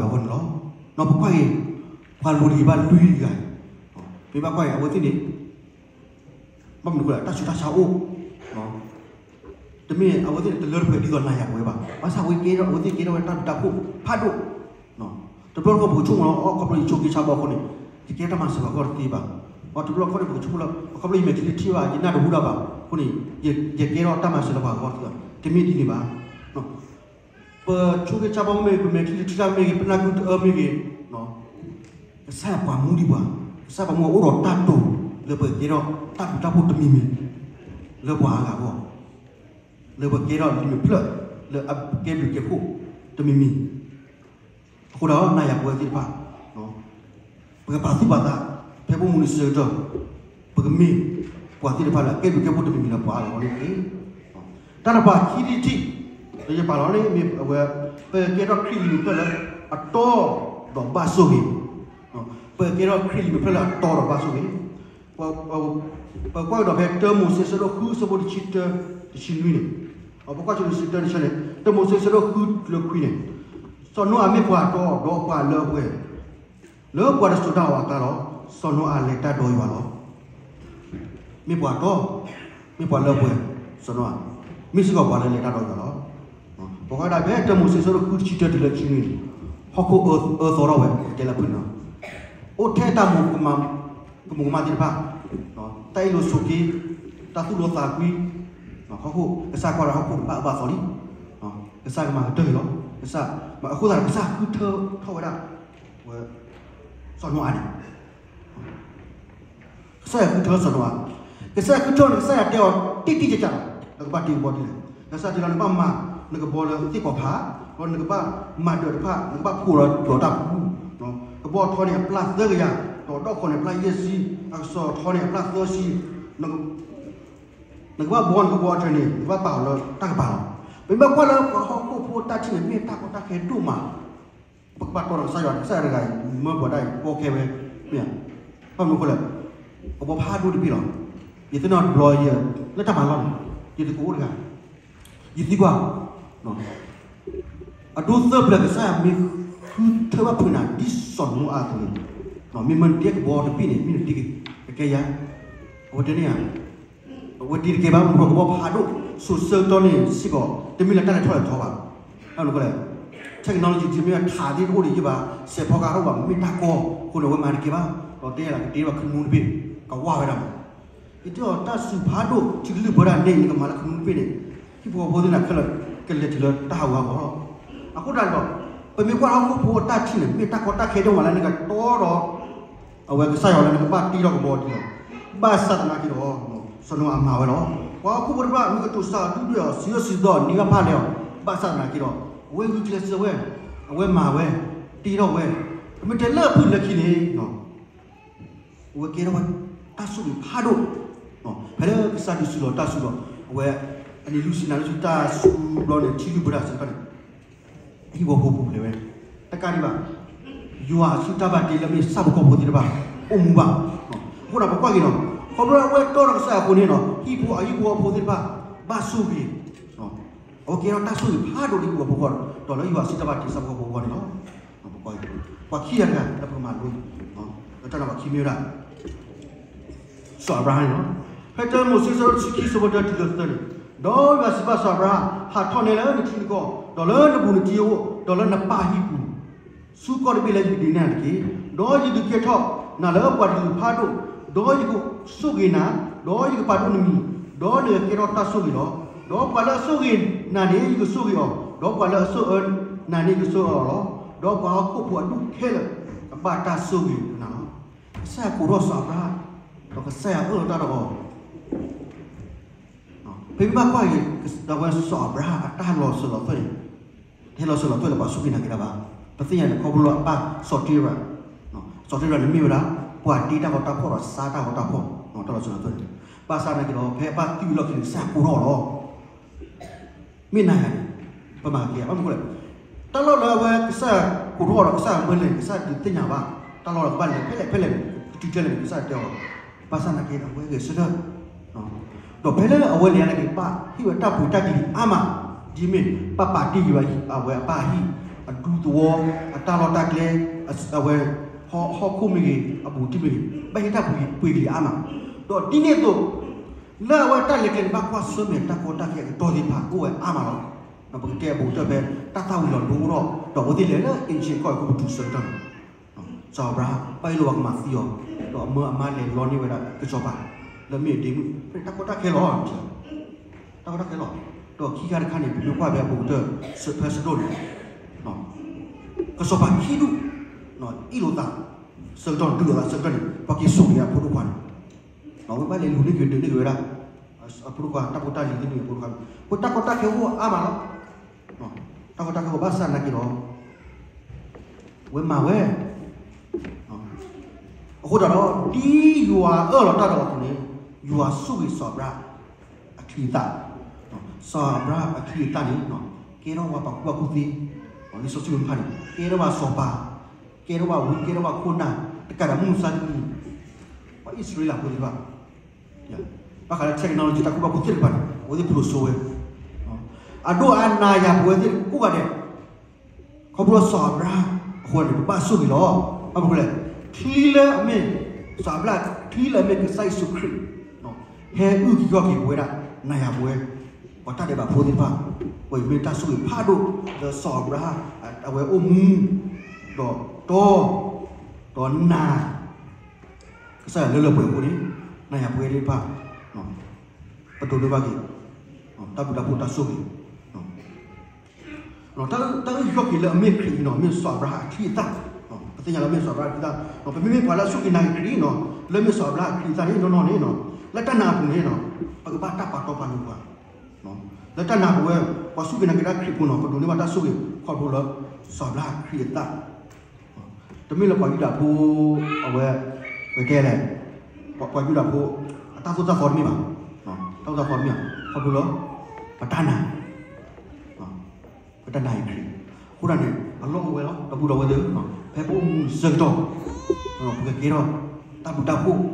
ပှၤလိၤတဂ့ၤဘၣ်လွံၢ်ဂၤ, မ့ၢ်ဘၣ်ကွၢ်က့ၤ အဝဲသ့ၣ်န့ၣ် ဘၣ်မနုၤအဃိလဲၣ် တၢ်ဆူးတၢ်ဆါအိၣ်, တမ့ၢ်အဝဲသ့ၣ်န့ၣ် တလၢတပှဲၤဒ်သိးနၤယၤပဝဲဘၣ်, ဘၣ်ဆၣ်အဝဲကဲထီၣ် အဝဲသ့ၣ်ကဲထီၣ်ဝဲတၢ်ဘျုးတၢ်ဖှိၣ်ဖးဒိၣ်, တဘျီတခီၣ်ပကဆိကမိၣ်လီၤ ခီဖျိယဆိးက့ဆါဘီအဃိန့ၣ် ယကဲတၢ်မၤစၢၤပှၤဂီၢ်တသ့ဘၣ်, တဘျီတခီၣ်န့ၣ် ပကဆိကမိၣ်လီၤ ခီဖျိယမဲာ်ချံတထံၣ်ဘၣ် ယနၢ်တဟူတၢ်ဘၣ်အဃိန့ၣ် ယကဲထီၣ်တၢ်မၤစၢၤလၢပှၤဂီၢ်တသ့ဘၣ်, တမ့ၢ်ဒ်န့ၣ်ဘၣ်. ပဆိးက့ဆါဘီမ့ၢ်ဂ့ၤ ပမဲာ်ချံတထံၣ်တၢ်မ့ၢ်ဂ့ၤ ပနၢ်ကုတအၢမ့ၢ်ဂ့ၤ, ကစၢ်ယွၤပှၤမူဒံးပှၤ, ကစၢ်ယွၤပှၤမူအိၣ်ဒီးတၢ်တိာ် လၢပကဲထီၣ်တၢ်ဘျုးတၢ်ဖှိၣ်တမံၤမံၤ လၢပှၤအါဂၤအဂီၢ်, လၢပကဲထီၣ်လံာ်မဲာ်ဖျၢၣ် လၢအကဲဘျုးကဲဖှိၣ်တမံၤမံၤ, အဃိဒီးနၤယၤပဝဲသ့ၣ်တဖၣ် ပကပာ်သူၣ်ပာ်သး ဖဲပအိၣ်မူန့ၣ်ဆၢကတီၢ် ပကမ့ၢ်ပှၤသ့ၣ်တဖၣ်လၢအကဲဘျုးကဲဖှိၣ်တမံၤမံၤလၢပှၤအါဂၤအဂီၢ်န့ၣ်တက့ၢ်. တၢ်တဖၣ်ခံထံၣ်တထံၣ် လၢယပာ်လီၤန့ၣ်မ့ၢ်အဝဲ ပကဲထီၣ်ခရံာ်လံာ်မဲာ်ဖျၢၣ်လၢအတီဒီးဘၣ်ဆိၣ်ဂ့ၤ, ပကဲထီၣ်ခရံာ်လံာ်မဲာ်ဖျၢၣ်လၢအတီဒီးဘၣ်ဆိၣ်ဂ့ၤ, ပကွၢ်ကဒီးဖဲတၢမိၤၡ့ဆၢဒိၣ်ဃုဆၢဖိတဆံတၢ တဆံနွံန့ၣ်, ပကွၢ်ဆိတဆံတၢန့ၣ်, တၢမိၤၡ့ဆၢဒိၣ်ဃုလၢခွံန့ၣ်, စီၤနိအၤမ့ၢ်ပှၤတီဒီးပှၤလၢအပှဲၤ လၢပှၤတစိၤတၢ်အီၣ်အကျါဒီး စီၤနိအၤလဲၤတၢ်ဒီးယွၤလီၤ. မ့ၢ်ပှၤတီ, မ့ၢ်ပှၤလၢအပှဲၤ, စီၤနိအၤ, မ့ၢ်စ့ၢ်ကီးပှၤလၢလဲၤတၢ်ဒီးယွၤလီၤ. ပကွၢ်ဒၣ်ဖဲတၢမိၤၡ့ဆၢဒိၣ်ဃုတဆံတၢတုၤလၢတဆံနွံန့ၣ်, ဟီၣ်ခိၣ်အၢသီထီၣ်ဝဲ တဲလၢဖုၣ်န့ၣ်လီၤ. အိၣ်ထဲတၢ်မူကမၣ်သ့ၣ်တဖၣ်, တၢ်အ့ၣ်လိာ်ဆိးက့, တၢ်သူၣ်လီသးကွံ, ဟီၣ်ခိၣ်, ကစၢ်ကွၢ်ဒီးဟီၣ်ခိၣ်တဘၣ်အၢဘၣ်သီလံ, ကစၢ်ကမၤကတၢၢ်အံၤလီၤ. ကစၢ်, အဃိသတးဒီး ကစၢ်ဃုထၢထီၣ်ဝဲဒၣ် ဝဲ, စီၤနိအၤန့ၣ်, ကစၢ်ယွၤဃုထၢစီၤနိအၤ, ကစၢ်ယွၤဃုထၢန့ၣ် ကစၢ်ယွၤတဲအီၤတံၢ်တံၢ်ကၢ်ကၢ်လီၤ, နကဘၣ်တ့ကဘီဒ်လဲၣ်. ကစၢ်တဲလီၤ နကဘၣ်မၤနကဘီလၢသ့ၣ်ကီးဖး, ဒီးနကဘၣ်မၤဒၢးတဖၣ် နကဘၣ်ဖှိၣ်လီၤဒီးတၢ်ပူၤ, ကဘီထီန့ၣ်အပျၢ်သၢကယၤ, ဒီးဒီၣ်ဃီန့ၣ်အပျၢ်ယဲၢ်ဆံ, အကစီၣ်ထီန့ၣ်အပျၢ်သၢဆံ, နကဘၣ်ဘှီနကဘီအထၢန့ၣ် နကဘၣ်ပာ်အီၤလၢတၢ်ကပၤလီၤ. ပမ့ၢ်ဘၣ်ကွၢ်လၢပှၤဟီၣ်ခိၣ်ဖိတၢ်ထံၣ်န့ၣ် မ့ၢ်တၢ်ကီတၢ်ခဲဒိၣ်မး, ပကဘၣ်တီဒီးကစၢ်ယွၤန့ၣ် ကစၢ်ယွၤတဂၤအံၤ မၢပှၤဒၣ်အံၤ ကီခဲဝဲ, မ့ၢ်ဧါ, ဘၣ်မနုၤအဃိလဲၣ်, ကဘီဖးဒိၣ်တဘ့ၣ်လီၤ. ယသ့ၣ်နီၣ်တဘျီယဲ လၢတၢ်မၤလီၢ်န့ၣ် ယသကိးအိၣ်တဂၤ, ယသံကွၢ်, အဒိသၢပျၢၤ ကစၢ်ယွၤမ့ၢ်ဃုထၢဘၣ်ဖုးနၤဒ်စီၤနိအၤအသိးန့ၣ်, မ့ၢ်မၢနတ့ကဘီတဘ့ၣ်န့ၣ် မ့ၢ်နတ့ကကဲယၤ, အဝဲတဲန့ၢ်ဧါ, အဝဲတ့တကဲဘၣ် မုၢ်ကီၢ်ကဘီဖးဒိၣ် စိၤဆၢကတီၢ်န့ၣ်စ့ၢ်ကီး တမ့ၢ်လၢတၢ်လဲၤထီၣ်လဲၤထီဘၣ်. ဘၣ်မနုၤအဃိလဲၣ်, technology တမ့ၢ်ဝဲထးသ့ၣ်တအိၣ်ဒံးယံာ်ဘၣ်, စဲးဖီကဟးထီၣ်ဘၣ် မ့ၢ်တၢ်ကီအဃိန့ၣ် အဝဲမၤတကဲဘၣ်, ဒီးတဲယၤလၢကတ့ထီၣ်ဘၣ်ခနူတဘ့ၣ်, ကဝၢ်ဝဲဒၣ်မး. ယတဲအီၤတၢ်စူၤဖးဒိၣ် ထံကလုၢ်ပှဲၤဒၣ်န့ၣ် နကမၤလၢခနူတဘ့ၣ်န့ၣ်, ဟံၣ်ဖိဃီဖိသ့ၣ်န့ၣ် ခဲလၢာ် ကလဲၤတုၤလၢတၢ်ဟးဂူာ်ဟးဂီၤလီၤ. အဃိသတးဒီး ပမ့ၢ်ကွၢ်လၢဟီၣ်ခိၣ်ဖိအတၢ်ထံၣ်န့ၣ် မ့ၢ်တၢ်ကီတၢ်ခဲဒိၣ်မးလၢနကတီဒီး အဝဲကစၢ်ယွၤလၢနကဘၣ်တ့ထီၣ်ကဘီဒံးလီၤ. ဘၣ်ဆၣ်သနာ်က့ဒီး စီၤနိအၤမၤဝဲလီၤ. ပှၤဟီၣ်ခိၣ်ဖိတဖၣ် မ့ၢ်ကတိၤစၢ်အဒူၣ်ဒွဲၣ်အီၤ စံးအၢစံးသီအီၤ နံၤဘၣ်ဖၣ်လဲအီၤ, ဘၣ်ဆၣ်သနာ်က့ဒီး အဝဲဂုာ်ကျဲးစၢးဝဲ, အဝဲမၤဝဲ, တ့ထီၣ်ဝဲ, ပမ့ၢ်တဲလၢအဖုၣ်လၢခံန့ၣ် အဝဲကဲထီၣ်ဝဲတၢ်ဆိၣ်ဂ့ၤဖးဒိၣ်, ဖဲလၢကစၢ်ဒုးစူၤလီၤတၢ်စူၤဒီး အဝဲ အနံၤလွံၢ်ဆံနၤလွံၢ်ဆံတၢ်စူၤဘျီန့ၣ် ထံလုၢ်ဘၢတၢ်စံးတဖၣ်န့ၣ် အဟံၣ်ဖိဃီဖိပူၤဖျဲးဝဲ, တကးဒံးဘၣ်, ယွၤအစုတၢ်ဘၣ်တ့လၢမ့ၢ်ဆၣ်ဖိကီၢ်ဖိသ့ၣ်တဖၣ် အိၣ်မူဘၣ်. အဃိဒီးပကွၢ်က့ၤနီၤ, ခီဖျိလၢအဝဲတီဒီးကစၢ်ယွၤအဃိန့ၣ်နီၤ ဟံၣ်ဖိအဟံၣ်ဖိဃီဖိသ့ၣ်တဖၣ် ဘၣ်ဆိၣ်ဂ့ၤ အဝဲကဲထီၣ်တၢ်ဆိၣ်ဂ့ၤဖးဒိၣ်လၢဟံၣ်ဖိဃီဖိအဂီၢ် ဒီးလၢယွၤအစုတၢ်ဘၣ်တ့ဆၣ်ဖိကီၢ်ဖိအဂီၢ်န့ၣ်လီၤ. ပှၤခံဂၤတဂၤလၢပကမၤလိ, တၢ်န့ၣ်ပှၤခံမ့ၢ်ဝဲဒၣ် စီၤအၤဘြၤဟၣ်န့ၣ်လီၤ. ဖဲတၢမိၤၡ့အဆၢဒိၣ်တဆံခံ အဆၢဖိတၢတုၤလၢသၢန့ၣ်, ဒီးယွၤစံးဘၣ်စီၤအၤဘြၤဟၣ်, ဟးထီၣ်နဲလၢနထံနကီၢ်, ဒီးလၢနဘူးနတံအအိၣ်, ဒီးလၢနပၢ်ဟံၣ်ပူၤ ဆူကီၢ်တဘ့ၣ်လၢယကဒုးနဲၣ်နၤတက့ၢ်. ဒီးယကဒုးကဲထီၣ်နၤလၢပှၤတကလုာ်ဖးဒိၣ်, ဒီးယကဆိၣ်ဂ့ၤနၤ, ဒီးယကပာ်ဒိၣ်နမံၤ, ဒီးနကကဲထီၣ်တၢ်ဆိၣ်ဂ့ၤလီၤ. ဒီးပှၤလၢအဆိၣ်ဂ့ၤနၤန့ၣ် ယကဆိၣ်ဂ့ၤအီၤ, ဒီးပှၤလၢအဆိၣ်အၢနၤန့ၣ် ယကဆိၣ်အၢအီၤလီၤ. ဒီးပှၤဟီၣ်ခိၣ်ဖိအဒူၣ်ခဲလၢာ် ကဘၣ်တၢ်ဆိၣ်ဂ့ၤနၤလီၤ. ကစၢ်ယွၤကိးထီၣ်စီၤအၤဘြၤဟၣ်, ဒီးကစၢ်ယွၤအၢၣ်လီၤတၢ်ဒီးအီၤ ပမ့ၢ်ဘၣ်ကွၢ်က့ၤ ဒီးဝဲစီၤအၤဘြၤဟၣ်အတၢ်လီၤစၢၤလီၤသွဲၣ်န့ၣ်, တဟဲလီၤစၢၤလီၤသွဲၣ်လၢပှၤစူၢ်က့ၤနာ်က့ၤတၢ်ဘၣ်. ပသ့ၣ်ညါန့ၣ် ခီဖျိလၢအပၢ်စီၤတ့ရၤ, စီၤတ့ရၤန့ၣ်မ့ၢ်ဝဲဒၣ် ပှၤတ့တၢ်ဂီၤတၢ်ဖီၣ်ဒီးစါတၢ်ဂီၤတၢ်ဖီၣ် တၢ်လီၤစၢၤလီၤသွဲၣ်န့ၣ်, ဘၣ်ဆၣ်သနာ်က့ဒီး ဖဲအပၢ်သံဝံၤလီၢ်ခံန့ၣ် ကစၢ်ယွၤကိးထီၣ်အီၤလီၤ. မ့ၢ်နၤယၤန့ၣ် ပမၤက့ၤဘၣ်မနုၤအဃိလဲၣ်, တၢ်လီၢ်လၢအဝဲကစၢ်ယွၤကိးထီၣ်အီၤဒီး ကစၢ်ယွၤမၢလဲၤန့ၣ် ကစၢ်ယွၤဒုးသ့ၣ်ညါဘၣ်, တၢ်လီၢ်လၢကဘၣ်လဲၤဖဲလဲၣ်ဖဲလဲၣ်န့ၣ် ကတုၤထဲလဲၣ်န့ၣ် ကစၢ်ယွၤတဲအီၤ, ဘၣ်ဆၣ်သနာ်က့ဒီး အဝဲဂဲၤဆၢထၢၣ် ဒီးဖဲလၢအဝဲလဲၤန့ၣ်က့ၤ ပၣ်ဟ့ၣ်ဝဲတၢ်ပှ့ၤတၢ်ကလံၤအါမး, ဒ်မ့ၢ်ဘၣ်ပာ်တ့ၢ်က့ၤဝဲအဝဲအပၢ်အဟံၣ်, အဒူသဝီ, အတၢ်လီၢ်တၢ်ကျဲ, အဝဲ ဟီၣ်ခိၣ်မ့ၢ်ဂ့ၤ, အဘူးတံၢ်မ့ၢ်ဂ့ၤ, ဘၣ်ဟ့ၣ်တၢ်ပှ့ၤကလံၤအါမး, ဒီးဒ်န့ၣ်အသိး လၢအဝဲတၢ်လဲၤကျဲန့ၣ် ဘၣ်ကွၢ်ဆၢၣ်မဲာ်တၢ်ကီတၢ်ခဲအကတီၢ်သ့ၣ်တဖၣ် အိၣ်ဝဲအါမးလီၤ. ပကတဲအဘူးကတၢၢ်ဖဲ တၢ်သၣ်ဝံၤလီၤဒိအိၣ်ထီၣ် ဒီးအဝဲသ့ၣ်လဲၤလၢအ့ၣ်ကၠံၣ်ကီၢ်အံၤ ကအိၣ်ပတုာ်ဆၢကတီၢ်န့ၣ် စီၤအၤဘြၤဟၣ် ဘၣ်ယိၣ်လၢပှၤကမၤသံအီၤ, ဒီးအမၢအမါလဲၤလီန့ၢ်ဝဲဒၣ်ကစီၤပၤ လၢမ့ၢ်အဒ့မုၣ် ဖဲန့ၣ်တၢ်ကီတၢ်ခဲလီၤ, တၢ်ကီတၢ်ခဲလီၤ. ဒီးခံခါတခါန့ၣ် ပမ့ၢ်ကွၢ်ဖဲအဘူးကတၢၢ် ဖဲဆၢဒိၣ်န့ၣ် ကစီၤပၤခံဒူၣ် အ့ၣ်လိာ်သးဆၢကတီၢ် ဒုးလိာ်သးဆၢကတီၢ်န့ၣ် ပှၤက့ၤစိာ်က့ၤအဖိဒိၣ်ခွါန့ၣ် အဝဲဘၣ်လဲၤလူၤန့ၢ်က့ၤဒုးန့ၢ်က့ၤဝဲဒၣ် အဖိဒိၣ်ခွါ တၢ်ဖိတၢ်လံၤသ့ၣ်န့ၣ် အဖိဒိၣ်ခွါ, အဃိတၢ်ကီတၢ်ခဲအိၣ်အါမးလီၤ. တၢ်ကီတၢ်ခဲအိၣ်ဘၣ်ဆၣ်သနာ်က့ဒီး ဝဲမၤဝဲ အဃိသတးဒီး ဒ်ယွၤအၢၣ်လီၤတၢ်ဒီးအီၤအသိးန့ၣ် ယွၤဆိၣ်ဂ့ၤစီၤအၤဘြၤဟၣ်အချံအသၣ်, စီၤအၤဘြၤဟၣ်အချံအသၣ်န့ၣ် ကဲထီၣ်ဝဲပှၤကူၣ်ဘၣ်ကူၣ်သ့, လံာ်စီဆှံမုၢ်ဖးန့ၣ် ကဲထီၣ်ဝဲစီၤပၤ, ကဲထီၣ်ဝဲဝံ ကဲထီၣ်ဝဲခိၣ်နၢ်, တကးဒီးမုၢ်မဆါတနံၤ ပှၤအံၣ်စရ့လးဖိသ့ၣ်တဖၣ် ဘၣ်ဃးလၢ technology တၢ်ကူၣ်ဘၣ်ကူၣ်သ့တကပၤန့ၣ် အဝဲသ့ၣ်ဖျိးစိဝဲ, အဒိၣ်အါနၤယၤပဝဲသ့ၣ်ကိးဂၤဒဲး, ခီဖျိစီၤအၤဘြၤဟၣ်အဃိန့ၣ် ပဘၣ်ဆိၣ်ဂ့ၤလီၤ. ဘၣ်မနုၤလဲၣ်, ချံလၢအမ့ၢ် စီၤအၤဘြၤဟၣ် ချံလၢအမ့ၢ်ကစၢ်ယ့ၣ်ၡူးခရံာ် ဟဲအုၣ်က့ၤခီၣ်က့ၤပဝဲဒၣ် နၤယၤပဝဲ ပှၤတၢ်ဒဲးဘးဖိသ့ၣ်တဖၣ်, ပှၤမ့ၢ်တၢ်ဆိၣ်ဂ့ၤဖးဒိၣ်လၢစီၤအၤဘြၤဟၣ် အဝဲအိၣ်မူ ဒီးတီ ဒီးနၤ ကစၢ်ယွၤလၢလၢပှဲၤပှဲၤအဃိန့ၣ် နၤယၤပဝဲသ့ၣ်တဖၣ် ပဒိးန့ၢ်ဘၣ်က့ၤ တၢ်ဘျုးတၢ်ဖှိၣ်တၢ်ဆိၣ်ဂ့ၤ, တၢ်အုၣ်က့ၤခီၣ်က့ၤလၢအမ့ၢ်ခရံာ်အံၤန့ၣ် မ့ၢ်စီၤအၤဘြၤဟၣ်အချံအသၣ်, ပသ့ၣ်ညါလၢမ့ၢ်စီၤအၤဘြၤဟၣ်အချံအသၣ်, ပမ့မ့ၢ်ပှၤလၢအစူၢ်က့ၤနာ်က့ၤခရံာ်န့ၣ် လၢမ့ၢ်စီၤအၤဘြၤဟၣ်အချံအသၣ်န့ၣ် နီၢ်နီၢ်န့ၣ် လၢတၢ်နာ်အပူၤန့ၣ် ပကဘၣ်တၢ်ပာ်တီပာ်လိၤပှၤ လၢတၢ်နာ်ပဝဲ ပှၤစူၢ်က့ၤနာ်က့ၤတၢ်ခရံာ်ဖိန့ၣ် ပဒိးန့ၢ်ဘၣ်တၢ်ဆိၣ်ဂ့ၤခီဖျိလၢ စီၤအၤဘြၤဟၣ်ခရံာ်အသၣ်, တမ့ၢ်လၢပှၤယူဒၤဖိ အဝဲ ပတဲလဲၣ်, ပှၤယူဒၤဖိ အတၢ်သိၣ်တၢ်သီတမ့ၢ်ဘၣ်, တၢ်သိၣ်တၢ်သီတမ့ၢ်ဘၣ် ခီဖျိလၢ ပတၢ်နာ် ပတၢ်နာ်အံၤခရံာ်, အဃိဒၣ်န့ၣ် အလီၢ်အိၣ်ဝဲလီၤ ဒီပုၢ်ဒီဝဲၢ်သ့ၣ်ဧၢ, ဖဲပအိၣ်မူဆၢကတီၢ် ပကကဲထီၣ်တၢ်ဘျုးတၢ်ဖှိၣ်,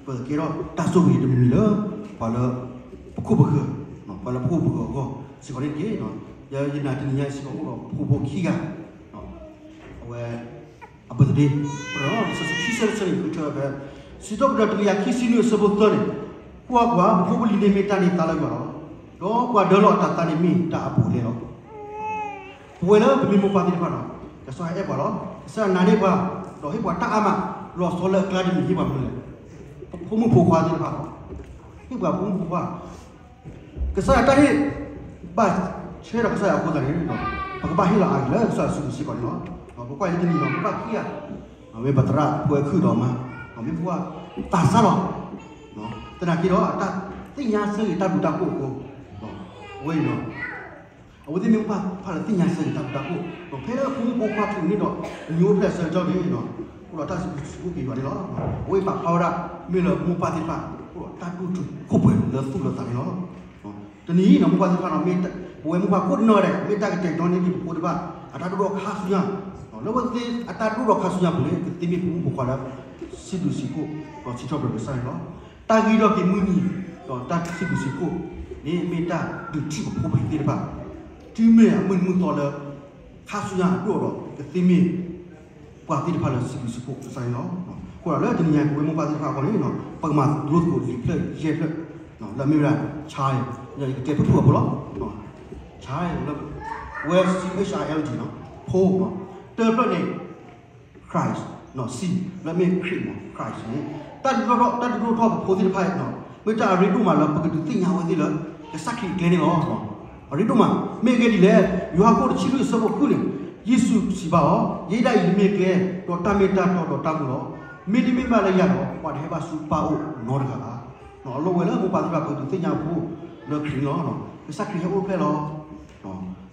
ပကကဲထီၣ်တၢ်ဆိၣ်ဂ့ၤတမံၤလၢ ပှၤလၢ ပခိၣ်ပဃၢၤ, ပှၤလၢပခိၣ်ပဃၢၤအဂီၢ်စ့ၢ်ကီးန့ၣ်တက့ၢ်. ယနာ်တနံၤညါစ့ၢ်ကီးအိၣ်ဒီးပဖိဖိခံဂၤ အဝဲ အ birthday ပဒီး လံာ်စီဆှံခံဆၢတဆၢန့ၣ် ကထၢဖဲ စံးထီၣ်ပတြၢၤတကယၤခံဆံနွံအဆၢဖိသၢန့ၣ်, ကွၢ်ကွၢ်, ပဖိပလံၤန့ၣ်မ့ၢ်တၢ်န့ၢ်သါလၢယွၤလီၤ. ဒီးပှၤဒၢလီၤအတၤသါန့ၣ်မ့ၢ်တၢ်အဘူးအလဲလီၤ. ပဝဲလၢပမ့ၢ်မိၢ်ပၢ်သ့ၣ်တဖၣ်လီၤ, ကစၢ်ယွၤအဲၣ်ပှၤလီၤ. ကစၢ်ယွၤနာ်န့ၢ်ပှၤ, ဒီးဟ့ၣ်ပှၤတၢ်အါမး, လီၤဆီလၢအကျါတမံၤ ဟ့ၣ်ပှၤမနုၤလဲၣ်. ပဖိမုၣ်ဖိခွါသ့ၣ်တဖၣ်လီၤ. ဟ့ၣ်ပှၤဖိမုၣ်ဖိခွါ ကစၢ်ယွၤတၢ်ဟ့ၣ် ဘၣ်ဆၢထီၣ်ကစၢ်ယွၤအဃိသတးန့ၣ်, ပကဘၣ်ဟ့ၣ်လီၤအါက့ၤလၢကစၢ်ယွၤစုပူၤစ့ၢ်ကီးန့ၣ်လီၤ. ပကွၢ်လၢတနံၤလီၤ, ပဘၣ်ခံဂၤ, မ့ၢ်ပသရၣ်ဖိအဲခုၣ်ဒီးမါ, မ့ၢ်ပှၤသးစၢ်လီၤ. သနာ်က့ဒီး အတၢ်သ့ၣ်ညါဆၢဂ့ၤတၢ်ဘျုးတၢ်ဖှိၣ်အဃိ, အဝဲအံၤလီၤ. အဝဲသ့ၣ်မ့ၢ်ပှၤဖးလၢသ့ၣ်ညါဆၢဂ့ၤတၢ်ဘျုးတၢ်ဖှိၣ်, ဖဲလၢဖိမုၣ်ဖိခွါထုးန့ၢ်ဒီး ညိဖျဲၣ်ဆၢကတီၢ်န့ၣ်, အိၣ်ဒီးတၢ်စံးဘျုးစံးဖှိၣ်က့ၤယွၤန့ၣ်လီၤ. အဝဲပာ်ဖျါဝဲဒၣ် မ့ၢ်လၢမိၢ်ပၢ်သ့ၣ်တဖၣ် အိၣ်ဒီးတၢ်ဒိၣ်တုာ်ခိၣ်ပှဲၤလၢသူၣ်လၢသးန့ၣ်လီၤ. တနံၤအံၤန့ၣ် မိၢ်ပၢ်သ့ၣ်တဖၣ်န့ၣ်, ပဝဲမိၢ်ပၢ်ကိးနီၢ်ဒဲး မ့ၢ်တၢ်ကတဲာ်ကတီၤန့ၢ်ဒံးပဖိသ့ၣ်တဖၣ် အတၢ်ဒိၣ်ထီၣ်ခါဆူညါ, လၢအဝဲသ့ၣ်အတၢ်ဒိၣ်ထီၣ်ခါဆူညါပူၤန့ၣ် ကသ့မ့ၢ်ဖိမုၣ်ဖိခွါလၢ စံးဘျုးစံးဖှိၣ် ဒီးစံးထီၣ်ပတြၢၤကစၢ်န့ၣ်လီၤ. တၢ်ဂ့ၤထီၣ်က့ၤမုၢ်နံၤ ဒီးတၢ်စံးဘျုးစံးဖှိၣ်န့ၣ် မ့ၢ်တၢ်ဒုးထံၣ်ပဖိပလံၤသ့ၣ်တဖၣ် တုၤမ့ၢ်အမုၢ်နံၤမုၢ်သီလၢ ခါဆူညါအဒိၣ်ဒီး ကသ့မ့ၢ် ပှၤသ့ၣ်တဖၣ်လၢစံးဘျုးစံးဖှိၣ်ကစၢ်န့ၣ်လီၤ. အဃိဒီးလၢတနံၤညါ ပဝဲမိၢ်ပၢ်သ့ၣ်တဖၣ်အဂီၢ်န့ၣ်, ပကမၤလိသကိးလံာ်ဖျၢၣ်ယဲၢ်ဖျၢၣ်, လၢအမ့ၢ်ဝဲဒၣ် child, ယကတဲဖျၢၣ်ဖျၢၣ်အဖိလီၤ. child လၢ ဝဲ C H I L D ဖိ, တၢဖျၢၣ်န့ၣ် Christ, C လၢအမ့ၢ်ခရံာ်မး Christ န့ၣ်, တၢ်ဒုးဒိၣ်ထီၣ် တၢ်ဒုးဒိၣ်ထီၣ်ပဖိသ့ၣ်တဖၣ်အံၤ, မ့ၢ်တၢ်အရ့ဒိၣ်မးလၢပကဒုးသ့ၣ်ညါဝဲသ့ၣ်လၢ ကစၢ်ခရံာ်အကျဲန့ၣ်လီၤ. အရ့ဒိၣ်မး, မ့ၢ်အဂ့ၢ်ဒ်လဲၣ်, ယိၤဟၣ်ခိၣ်တဆံလွံၢ်အဆၢဖိဃုန့ၣ်, ယ့ၣ်ၡူးစံးဘၣ်အီၤ, ယဲဒၣ်အံၤမ့ၢ်ကျဲ, ဒီးတၢ်မ့ၢ်တၢ်တီဒီးတၢ်မူလီၤ. မ့တမ့ၢ်ဘၣ်လၢယၤဒီး ပှၤတဟဲဘၣ်ဆူပၢ်အိၣ်နီတဂၤဘၣ်. အလီၢ်ဝဲလၢမိၢ်ပၢ်သ့ၣ်တဖၣ် ပကဒုးသ့ၣ်ညါဖိလၢခရံာ်န့ၣ်လီၤ. ကစၢ်ခရံာ်ဟဲအိၣ်ဖျဲၣ်လီၤ.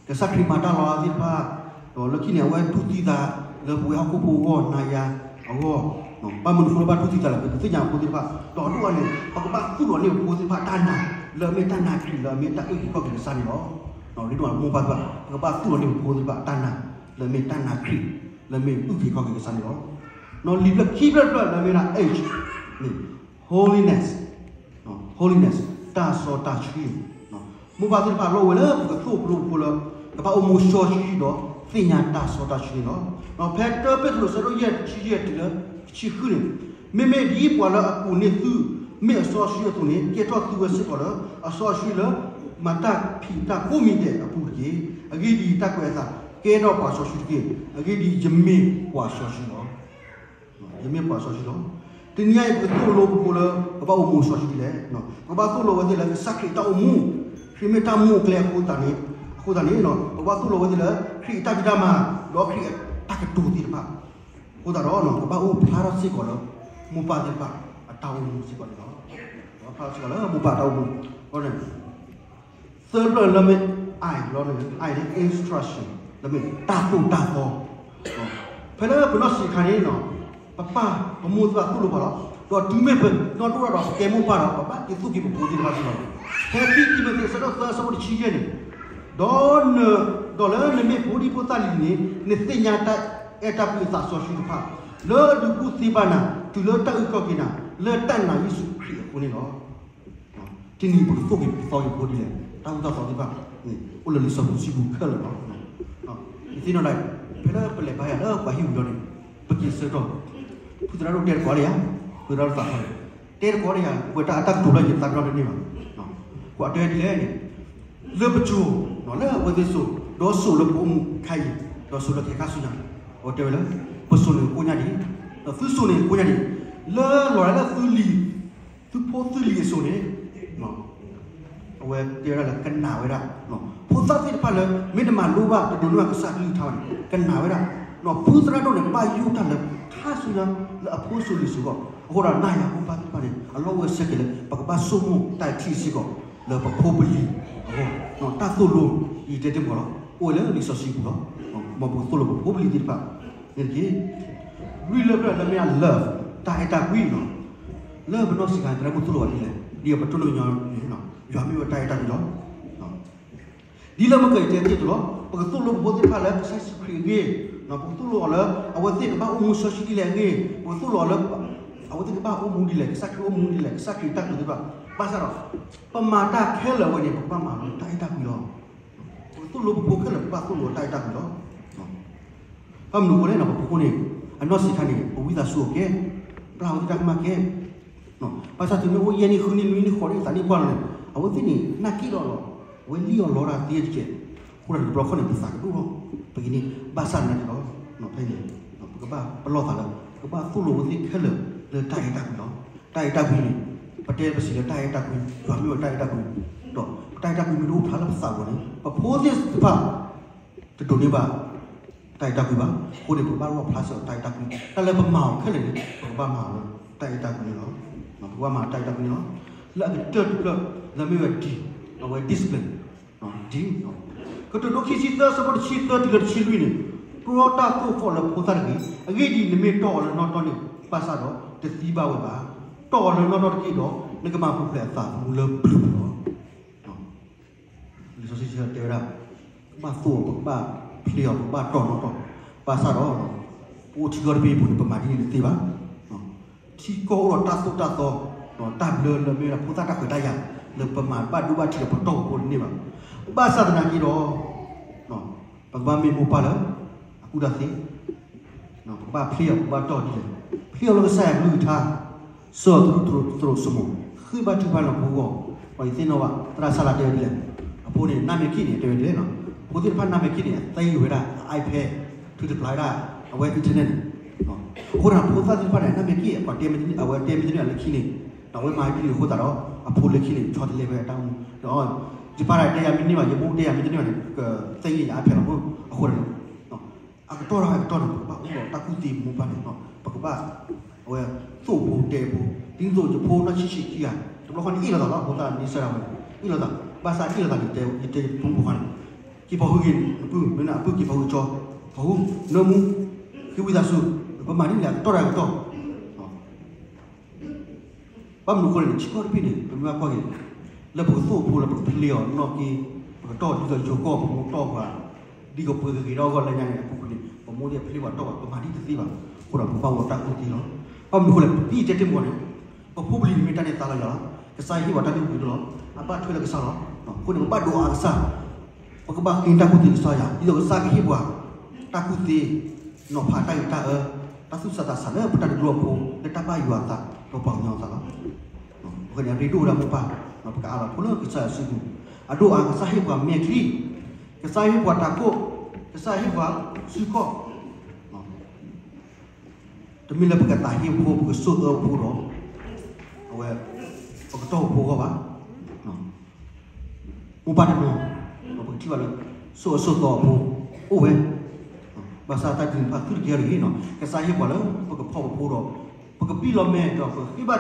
ကစၢ်ခရံာ်မၤတၢ်လီၤသ့ၣ်တဖၣ်, ဒီးလၢခံန့ၣ် အဝဲတူၢ်သံသးလၢပဝဲဟီၣ်ခိၣ်ဖိအဂီၢ် နၤယၤအဂီၢ်, ဘၣ်မနုၤအဃိလၢဘၣ်တူၢ်သံသးလဲၣ်, ပကသ့ၣ်ညါဖိသ့ၣ်တဖၣ်, ဒီးအဒိၣ်အါန့ၣ် ပကဘၣ်သူၣ်လီၤန့ၢ်ပဖိသ့ၣ်တဖၣ်တၢ်နာ် လၢအမ့ၢ်တၢ်နာ်ခရံာ် လၢအမ့ၢ်တၢ်အုၣ်က့ၤခီၣ်က့ၤကစၢ်န့ၣ်လီၤ. ရ့ဒိၣ်မိၢ်ပၢ်သ့ၣ်တဖၣ် ပကဘၣ်သူၣ်လီၤန့ၢ်ပဖိသ့ၣ်တဖၣ်တၢ်နာ် လၢအမ့ၢ်တၢ်နာ်ခရံာ် လၢအမ့ၢ်အုၣ်က့ၤခီၣ်က့ၤကစၢ်န့ၣ်လီၤ. လံာ်ဖျၢၣ်ခံဖျၢၣ်တဖျၢၣ်လၢအမ့ၢ်ဒၣ် H န့ၣ် holiness, holiness တၢ်စီတၢ်ဆှံ, မိၢ်ပၢ်သ့ၣ်တဖၣ် လီၢ်ဝဲလၢပကသိၣ်လိပဖိလၢ ကဘၣ်အိၣ်မူစီဆှံဒီး သ့ၣ်ညါတၢ်စီတၢ်ဆှံန့ၣ်လီၤ. ဖဲတၢပ့းတရူး အဆၢဒိၣ်ယဲၢ် တဆံယဲၢ်တုၤလၢတဆံဃုန့ၣ်, မ့မ့ၢ်ဒ်ပှၤလၢအကိးန့ၢ်သု မ့ၢ်အစီဆှံအသိးန့ၣ်, ကဲထီၣ်သုဝဲစ့ၢ်ကီးလၢ အစီဆှံလၢ မၤတၢ်ဖံးတၢ်ကိးမံၤဒဲးအပူၤတက့ၢ်. အဂ့ၢ်ဒ်အံၤ, တၢ်ကွဲးအသး, ကဲထီၣ်ပှၤစီဆှံတက့ၢ်. အဂ့ၢ်ဒ်အံၤ, ယမ့ၢ်ပှၤစီဆှံလီၤ. ယမ့ၢ်ပှၤစီဆှံလီၤ. တနံၤအံၤ ပကသိၣ်လိပဖိလၢ ကဘၣ်အိၣ်မူစီဆှံဒ်လဲၣ်. ပကဘၣ်သိၣ်လိဝဲသ့ၣ်လၢ ကစၢ်ခရံာ်တၢ်အိၣ်မူ, ခရံာ်မ့ၢ်တၢ်မူအကျဲအဃိသတးန့ၣ်, အဃိသတးန့ၣ်, ပကဘၣ်သိၣ်လိဝဲသ့ၣ်လၢ ခရံာ်အတၢ်ဖံးတၢ်မၤ ဒီးခရံာ်အတၢ်ကတိၤသ့ၣ်တဖၣ် အဃိသတးဒီး ကဘၣ်အိၣ်ဖျါထီၣ်စ့ၢ်ကီးလၢ မိၢ်ပၢ်သ့ၣ်တဖၣ် အတၢ်အိၣ်မူစ့ၢ်ကီးန့ၣ်လီၤ. ကဘၣ်ဖျါထီၣ်စ့ၢ်ကီးလၢမိၢ်ပၢ်တၢ်အိၣ်မူန့ၣ် သၢဖျၢၣ်လၢမ့ၢ် I လီၤန့ၣ်, I န့ၣ် instruction လၢမ့ၢ်တၢ်သိၣ်တၢ်သီ. ဖဲလၢပနီၢ်ဆံးခါန့ၣ်, ပပၢ်ပမိၢ်သ့ၣ်တဖၣ်သိၣ်လိပှၤလီၤ. ဒီးတုၤမ့ၢ်ပနီၢ်ဒိၣ်ထီၣ်ဒီး ပကဲမိၢ်ပၢ်ဒီး ပဘၣ်က့ၤသိၣ်က့ၤပဖိသ့ၣ်တဖၣ်စ့ၢ်ကီးလီၤ. ဖဲခံတံၤမသ့း အဆၢဒိၣ်သၢ အဆၢဖိတဆံယဲၢ်န့ၣ်, ဒီးန, ဒီးလၢနမ့ၢ်ဖိဒံဖိသၣ်လံၤန့ၣ်, နသ့ၣ်ညါတၢ်အဲၣ်တၢ်ကွံအသးစီဆှံတဖၣ်, လၢအဒုးကူၣ်သ့ဘၣ်နၤ တုၤလၢတၢ်အုၣ်ကီၢ်က့ၤနၤ လၢတၢ်နာ်ယ့ၣ်ၡူးခရံာ်အဃိန့ၣ်လီၤ. တနံၤပကသိၣ်က့ၤပသီက့ၤဖိဒ်လဲၣ်, တၢ်အုၣ်တၢ်သီသ့ၣ်တဖၣ်န့ၣ် အိၣ်လၢလံာ်စီဆှံပူၤခဲလၢာ်လီၤ. ယသ့ၣ်နီၣ်ဒၣ်, ဖဲလၢပလဲၤဘါယွၤလၢပှၤဟံၣ်ဝံၤလီၤန့ၣ်, ပက့ၤဆၢကတီၢ်, ဖုသရၣ်ဒိၣ်တဲတကိးလၢယၤ, ဖုသရၣ်ဒိၣ်သးထီၣ်န့ၣ်, တဲတကိးလၢယၤ, ပှဲၤတၢ်အတၢ်ကတိၤလၢယသးပ့ၤနီၣ်တန့ၢ်ဘၣ်. ကွၢ်တဲဒ်လဲၣ်န့ၣ်, လၢပစိၤ, လၢအဝဲသ့ၣ်စိၤ, ဒီးစိၤလၢပအိၣ်မူခဲအံၤ, ဒီးစိၤလၢကဟဲခါဆူညါ, အဝဲတဲဝဲလၢ, ပစိၤန့ၣ်ကိညါဒံး, ဒီးသုစိၤန့ၣ်ကိညါဒံး, လၢလီၤဒၣ်လၢသုလံၤ သုဖိသုလံၤအစိၤန့ၣ်, အဝဲတဲဝဲဒၣ်လၢကနာ်ဝဲဒၣ်, ဖိသၣ်သ့ၣ်တဖၣ်လၢ မ့ၢ်တမၤလိဘၣ် တဒိးန့ၢ်ဘၣ်ကစၢ်ကလုၢ်ကထါဘၣ်န့ၣ် ကနာ်ဝဲဒၣ်, ဖုသရၣ်ဒိၣ်န့ၣ် ဘၣ်ယိၣ်တၢ်လၢခါဆူညါ လၢအဖိစိၤလံၤစိၤအဂီၢ်, အဃိဒီးနၤယၤမိၢ်ပၢ်သ့ၣ်တဖၣ်န့ၣ် အလီၢ်ဝဲဆၢက့ၤလၢ ပကဘၣ်ဆိကမိၣ်တၢ်ထံၣ်စ့ၢ်ကီး လၢပဖိပလံၤအဂီၢ်, တၢ်သိၣ်လိ ယတဲတမံၤလီၤ, အိၣ်ဝဲလၢလံာ်စီဆှံပူၤလီၤ, မ်ပကသိၣ်လိပဖိပလံၤသ့ၣ်တဖၣ် န့ၣ်တက့ၢ်. လွံၢ်လၢဖျၢၣ်လၢမ့ၢ်ဒၣ် love တၢ်အဲၣ်တၢ်ကွံလီၤ. လၢပနီၢ်ဆံးခါန့ၣ် သရၣ်မုၣ်သိၣ်လိပှၤဒ်လဲၣ်, ဒ်ပတိၢ်နီၣ်ကညီန့ၣ်, ယွၤမ့ၢ်ဝဲတၢ်အဲၣ်တၢ်ကွံလီၤ. ဒ်လၢမုၢ်ကၢၢ်အံၤတဲတ့ၢ်အသိးလီၤ, ပကသိၣ်လိပဖိသ့ၣ်တဖၣ်လၢကစၢ်ယ့ၣ်ၡူးခရံာ်အဂ့ၢ်, ပကသိၣ်လိအီၤလၢ အဝဲသ့ၣ်ကဘၣ်အိၣ်မူစီဆှံဒ်လဲၣ်အဂ့ၢ်, ပကသိၣ်လိအီၤလၢ အဝဲသ့ၣ်ကဘၣ်အိၣ်မူဒ်လဲၣ်, ကစၢ်ခရံာ်အိၣ်မူဒ်လဲၣ်, ကစၢ်ခရံာ်တၢ်ကတိၤသ့ၣ်တဖၣ်, ဘၣ်ဆၣ်ဒီး ပမၤတၢ်ခဲလၢာ်ဝဲန့ၣ် ပကဘၣ်မၤလၢတၢ်အဲၣ်တၢ်ကွံလီၤ. ပကသိၣ်လိပဖိခဲလၢာ် ပကဘၣ်သိၣ်လိအီၤတၢ်အဲၣ်တၢ်ကွံလီၤ. ဘၣ်မနုၤအဃိလဲၣ်န့ၣ် ပဖိန့ၣ် အနီၢ်ဆံးခါန့ၣ် ပဝံသးစူၤအီၤကဲ, ပျၢ်ဝဲသ့ၣ်တၢ်ကမၣ်ကဲ, ဘၣ်ဆၣ်တုၤမ့ၢ်အိၣ်ယဲၢ်နံၣ် ဃုနံၣ် နွံနံၣ် ဃိးနံၣ် သးနံၣ်ပှၢ်လီၤန့ၣ် အဝဲသ့ၣ်န့ၣ် နၢ်က့ၣ်လီၤလီၤ, အဝဲလံၣ်အီၤလီၤတၢ်သ့တကဲး, အဃိဒီးတဘျီခီန့ၣ် ပသးကဒိၣ်ထီၣ်, ပက့ၤန့ၣ် ဘၣ်ဆၣ်သနာ်က့ဒီး ဖဲန့ၣ် ပကဘၣ်ပလီၢ်သးလၢ ပကဘၣ်သိၣ်လိအဝဲသ့ၣ်ခဲလၢာ်လၢတၢ်အဲၣ်တၢ်ကွံလီၤ. တၢ်အဲၣ်တၢ်ကွံန့ၣ် ပတဲပစံးလၢတၢ်အဲၣ်တၢ်ကွံ, ယွၤမ့ၢ်ဝဲတၢ်အဲၣ်တၢ်ကွံ, ဒီးပတၢ်အဲၣ်တၢ်ကွံမ့ၢ်တအိၣ်ဖျါလၢပသးအဂီၢ်န့ၣ် ပဖိသ့ၣ်တဖၣ် တဒိးန့ၢ်ဘၣ် တၢ်အဲၣ်တၢ်ကွံဘၣ်. အဃိန့ၣ် ပကဘၣ်လီၣ်ဖျါစ့ၢ်ကီးတၢ်အဲၣ်တၢ်ကွံ, တၢ်လၢပမၤအီၤခဲလၢာ်န့ၣ် ပကဘၣ်မၤအီၤလၢတၢ်အဲၣ်တၢ်ကွံန့ၣ်လီၤ. ပကဘၣ်မၤတၢ်အဲၣ်တၢ်ကွံန့ၣ်လီၤ. လၢအကတၢၢ်တဖျၢၣ် လၢမ့ၢ်ဝဲ D, အဝဲ discipline, D, ကတိၤဒိခံဆံသၢ အဆၢဖိတဆံသၢတုၤလၢတဆံလွံၢ်န့ၣ်, တြီတၢ်သိၣ်ဃီၣ်လၢဖိသၣ်တဂ့ၤ. အဂ့ၢ်ဒ်အံၤ, နမ့ၢ်တီၢ်အီၤလၢနီၢ်တီၢ်န့ၣ် ဘၣ်ဆၣ်ဒီးတသံဘၣ်ဝဲဘၣ်. တီၢ်အီၤလၢနီၢ်တီၢ်တက့ၢ်ဒီး နကမၤပူၤဖျဲးအသးသမူလၢပျုၤပူၤလီၤ. လံာ်စီဆှံတဲဝဲဒၣ် ပကဘၣ်သိၣ်အီၤ, ပကဘၣ်ဖျ့အီၤ, ပကဘၣ်တီၢ်နီၢ်တီၢ်, ဘၣ်ဆၣ်ဒီး ပအိၣ်ထံကီၢ်တဘ့ၣ်အပူၤန့ၣ် ပမၤဒ်န့ၣ်တသ့ဘၣ်. ထံကီၢ်အိၣ်ဒီးတၢ်သိၣ်တၢ်သီ, တၢ်ဘျၢလၢမ့ၢ်ဝဲဒၣ်ဖိသၣ်တၢ်ခွဲးတၢ်ယာ် လၢပမၤဘၣ်ဒိဘၣ်ထံးဒီးပတီၢ်ပဖိတန့ၢ်ဘၣ်. ဘၣ်ဆၣ်သနာ်က့ဒီး ပကဘၣ်မ့ၢ်မိၢ်ပၢ်လၢအကူၣ်တၢ်သ့, ပကဘၣ်ဖျ့အီၤ, ပကဘၣ်တီၢ်ဒ်လဲၣ်, ဖျ့အီၤလၢကစၢ်ယွၤကလုၢ်ကထါ, စၢၤအီၤသရူးသရိာ်စိမိၤ, ဃ့ဘါထုကဖၣ်န့ၣ်လၢပဂီၢ်. ဒီးယသ့ၣ်နီၣ်ဘၣ် သရၣ်ဆၣ်လၤတဲဝဲဒ်လဲၣ်, အဖိန့ၣ် နၢ်မဲာ်က့ၣ်န့ၣ် တဲဝဲဒ်လဲၣ်, ဖိသ့ၣ်တဖၣ်နၢ်မဲာ်က့ၣ်န့ၣ် အသ့ဝဲဒၣ် iPad, ထုတပျၢ်ဝဲဒၣ် အဝဲ internet န့ၣ်, အဃိဒီးဖိသၣ်သ့ၣ်တဖၣ်န့ၣ် နၢ်မဲာ်က့ၣ် ပှၤတဲမ့ၢ်တန့ၢ် အဝဲတဲမ့ၢ်တန့ၢ်လၢခံန့ၣ်, ဒီးအဝဲမၤဒ်န့ၣ်အဃိသတးဒီး အဖိလၢခံန့ၣ် ဆီတလဲဖဲတၢ်အိၣ်မူ, ဒီး ယပၢ်တဲယၤမ့ၢ်တန့ၢ်ဘၣ်, ယမိၢ်တဲယၤမ့ၢ်တန့ၢ်ဘၣ်န့ၣ် ကသ့ယဲၢ်ယ iPad လီၤမး. အဃိဒီး အကတီၢ်ဒီးအကတီၢ်န့ၣ် ပကဘၣ်အိၣ်ဒီးတၢ်ကူၣ်သ့မိၢ်ပၢ်န့ၣ်, ပကဘၣ် အဝဲ သိၣ်ဖိတဲဖိ, ဒ်သိးယဖိနီၢ်ဆံးဆံးခံဂၤ တဘျီဃီန့ၣ်အ့ၣ်လိာ်သးလီၤ, ဖိသၣ်န့ၣ်စၢဒၣ်ဝဲန့ၣ် အ့ၣ်လိာ်သး, ဘၣ်ဆၣ်အ့ၣ်လိာ်သးန့ၣ် တဲ ယတဲဖိမုၣ်ဖိခွါန့ၣ်, က့ၤဖီၣ်ဟုက့ၤနပုၢ်, မ့ၢ်နအပုၢ်က့ၤဖီၣ်ဟုကၠီ, ဖီၣ်ဟု, နၢမူ, ဃ့ဝံသးစူၤ, ပမၤဒ်န့ၣ်အကတီၢ်ဒီးအကတီၢ် ဘၣ်မနုၤအဃိလဲၣ်န့ၣ် ထံကီၢ်တဘ့ၣ်န့ၣ် ပမ့ၢ်ဘၣ်ကွၢ်က့ၤ လၢပကသိၣ်ဖိလၢပကဖျ့အီၤနီၢ်က့, ပကတီၢ်ဒ်သိးယိၤကီၢ်ပမိၢ်တီၢ်ပှၤ, ဒ်ကပှ့ၤကဂ့ၤထီၣ်အဂီၢ်လၢညါန့ၣ် အပူၤကွံာ်န့ၣ် ပမိၢ်သ့ၣ်ဖျ့ပှၤတီၢ်ပှၤ ပမၤဒ်တသ့ဘၣ်. အဃိဒီးပဘၣ်အိၣ်ဒီး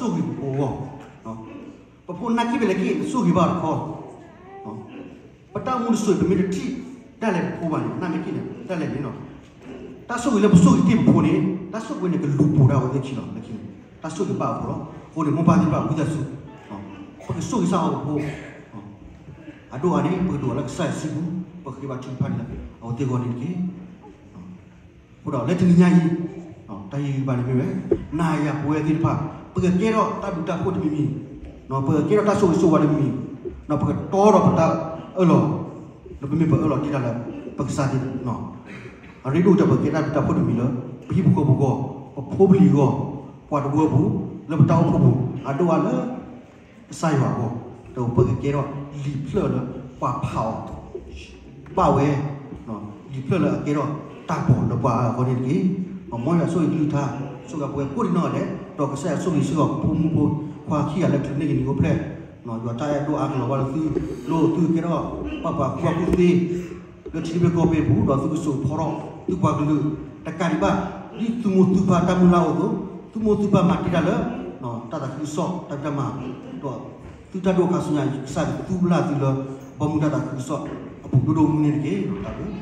တၢ်ကူၣ်သ့လီၤ. ဘၣ်မနုၤအဃိလဲၣ် ဒ်ယတဲတ့ၢ်မးန့ၣ် ပဖိပလံၤန့ၣ်မ့ၢ်တၢ်န့ၢ်သါလၢယွၤလီၤ. ကစၢ်ယွၤဟ့ၣ်ပှၤတၢ်လုၢ်ဒိၣ်ပှ့ၤဒိၣ်လီၤ. အဘၣ်ထွဲလၢကစၢ်လီၤ. အဃိန့ၣ် ပကဘၣ်ဒိးအါကစၢ် ပကဘၣ်ဃ့တၢ်ကူၣ်သ့ကစၢ်ယွၤ ဒ်သိးကစၢ်ကဟ့ၣ်ပှၤ တၢ်ကူၣ်သ့, နီၤဖးတၢ်ဂ့ၤတၢ်အၢ, တၢ်သူၣ်စၢ်သးစၢ်လၢပတၢ်ဒုးဒိၣ်အဖိ လၢတၢ်ဘၣ်ယွၤအသး ဒီးပှၤကညီအသးလီၤ. အဃိန့ၣ် အရ့ဒိၣ်ဝဲဒၣ်မိၢ်ပၢ် ပကအးလီၤဖိလၢကစၢ်ယွၤစုပူၤ, အဒိၣ်အါကစၢ်ဟ့ၣ်ပှၤမဲာ်ချံ, ကစၢ်ဟ့ၣ်ပှၤတၢ်ကိၢ်, ကစၢ်ဟ့ၣ်ပှၤစုကီၢ် တမ့ၢ်လၢပကသးဟ့ဖိ ပကစိာ်အၢဖိဒီး အဝဲ ပကတီၢ်ဖိအဂီၢ်ဘၣ်. မိၢ်ပၢ်တနီၤ ပကထံၣ်ဘၣ်လၢ စိာ်အၢစိာ်သီအဖိ အိၣ်ဝဲ, ဘၣ်ဆၣ်တၢ်ဒုးတဖၣ်သုတကဲထီၣ်တဂ့ၤနီၤ ကစၢ်ဟ့ၣ်ပှၤလၢပကဖီၣ်ပဖိဒီး ပကပံၢ်လီၤမဲာ်ဒီးပဃ့ဘါထုကဖၣ်ဒီးစိာ်ဂ့ၤပဖိအဂီၢ် ပဖိနာ်က့ၢ်ဖဲလဲၣ်က့ၢ် နစိာ်ဂ့ၤဘၣ်တခီ ပတၢ်အိၣ်မူတစိၤ ပမ့ၢ်တထံၣ်ဒၣ်လဲာ်ပဖိဘၣ်န့ၣ် နာ်မ့ၢ်က့ၢ်န့ၣ် ဒၣ်လဲာ်န့ၣ်နီၤ တၢ်ဆိၣ်ဂ့ၤလၢပဆိၣ်ဂ့ၤတ့ၢ်ပဖိန့ၣ် တၢ်ဆိၣ်ဂ့ၤန့ၣ် ကလူၤပိာ်ဒၣ်ဝဲသ့ၣ်ခံလီၤ. လၢခံန့ၣ် တၢ်ဆိၣ်ဂ့ၤဘၣ်အဖိလီၤ. အဃိန့ၣ် မိၢ်ပၢ်သ့ၣ်တဖၣ်ဝံသးစူၤ ပကဆိၣ်ဂ့ၤစၢ်အီၤပဖိ အဒိၣ်အါန့ၣ် ပကဒိၣ်အါလၢကစၢ်ယွၤစုပူၤ ပဃ့ဘါထုကဖၣ်န့ၣ်လၢအဝဲသ့ၣ်အဂီၢ်န့ၣ်တက့ၢ်. အဃိဒီးလၢတနံၤညါအံၤ တၢ်ဂ့ၢ်ဂံၢ်ဘါန့ၣ်မ့ၢ်ဝဲ နၤယၤပဝဲသ့ၣ်တဖၣ် ပကကဲထီၣ်တၢ်ဘျုးတၢ်ဖှိၣ်တမံၤမံၤ, ပကကဲထီၣ်တၢ်ဆိၣ်ဂ့ၤဆိၣ်ဝါတမံၤမံၤ, ပကတီဒီးပတၢ်အၢၣ်လီၤ, ဒီးပမ့ၢ်ပအၢၣ်လီၤတ့ၢ်တၢ်လၢ ပကစၢ်သ့ၣ် အရ့ဒိၣ်ကတၢၢ် ပကကဲတၢ်ဘျုးတၢ်ဖှိၣ်တမံၤမံၤလၢ ပဟံၣ်ဖိဃီဖိအဂီၢ်, ပဖိပလံၤအဂီၢ်, ပှၤတဝၢပူၤ, လၢပတၢ်အိၣ်ဖှိၣ်ပူၤ, အဒိၣ်အါလၢ ကစၢ်ယွၤအဂီၢ်, ဒီးပကကဲထီၣ်လံာ်ဖျၢၣ်လၢပှၤဖးအီၤ ဘၣ်ဝဲ, လံာ်ဖျၢၣ်လၢအကဲထီၣ်တၢ်ပီၤလၢပှၤအဂီၢ်န့ၣ်တက့ၢ်. မ်ယွၤဆိၣ်ဂ့ၤကလုၢ်ကထါ, ဆိၣ်ဂ့ၤပဝဲကိးဒံးနီၢ်ဂၤဒဲး, ဒီးကစၢ်ယွၤဆိၣ်ဂ့ၤစ့ၢ်ကီး ဖိမုၣ်ဖိခွါခံဂၤလၢ ချူးန့ၢ်ကနံၤအိၣ်ဖျဲၣ်, ယွၤတၢ်အဲၣ်ဒိၣ်အါကလီၤဘၣ်လၢသုလိၤ သုကဲထီၣ် ပှၤပှၤကူၣ်ဘၣ်ကူၣ်သ့ လၢထံတဘ့ၣ်ကီၢ်ဘ့ၣ်အပူၤ, ဒီးသုကစိာ်ဖီထီၣ် သုပှၤကလုာ်တကးဒံးဘၣ်, ဒ်သုမိၢ်သုပၢ်တၢ်မုၢ်လၢ်အိၣ်အသိး, သုမိၢ်သုပၢ်မၤတ့ၢ်တၢ်လၢ တၢ်သးခုကစီၣ် တၢ်ဖံးတၢ်မၤ, ဒီးသုတၢ်ဒိၣ်ခါဆူညါ ကစၢ်ကသူၣ်ဘျၣ်သုလၢ ဘီမုၢ်တၢ်သးခုကစီၣ်အပူၤဒိၣ်ဒိၣ်မုၢ်မုၢ်န့ၣ်တက့ၢ်. တၢ်ဘျုး